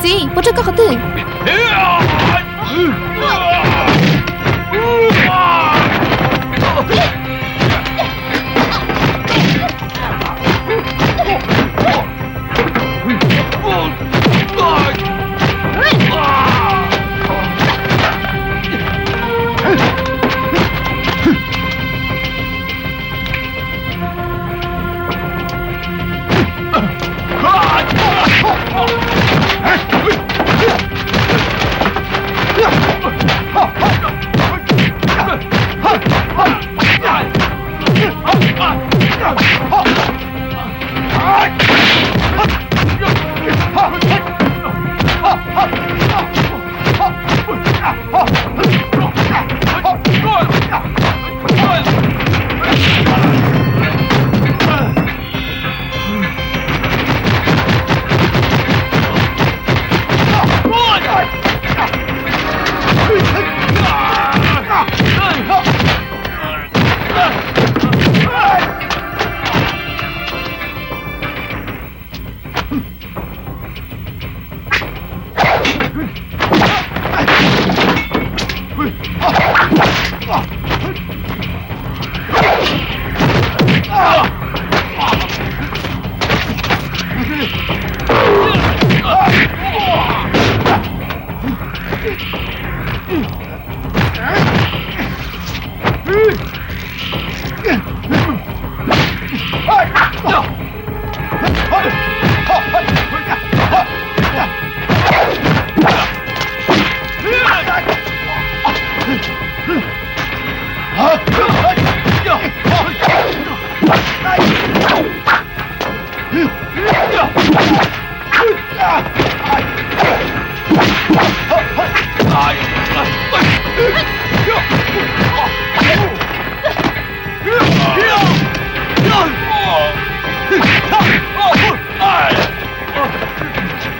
Txiv, puas raug koj qhov twg?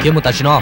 Khiav mus tam sim no.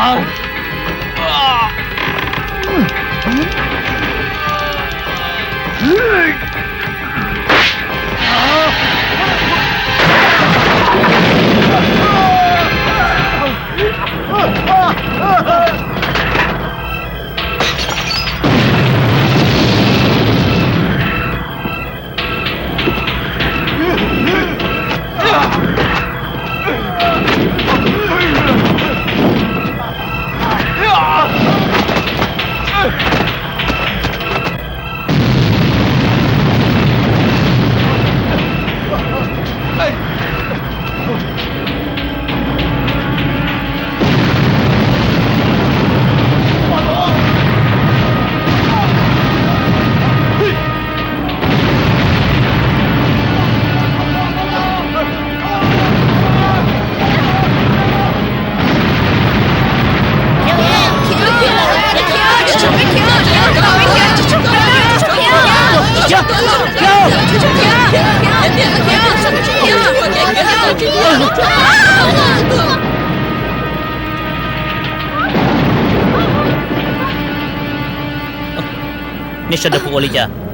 Nej sawv daws puas ua li cas?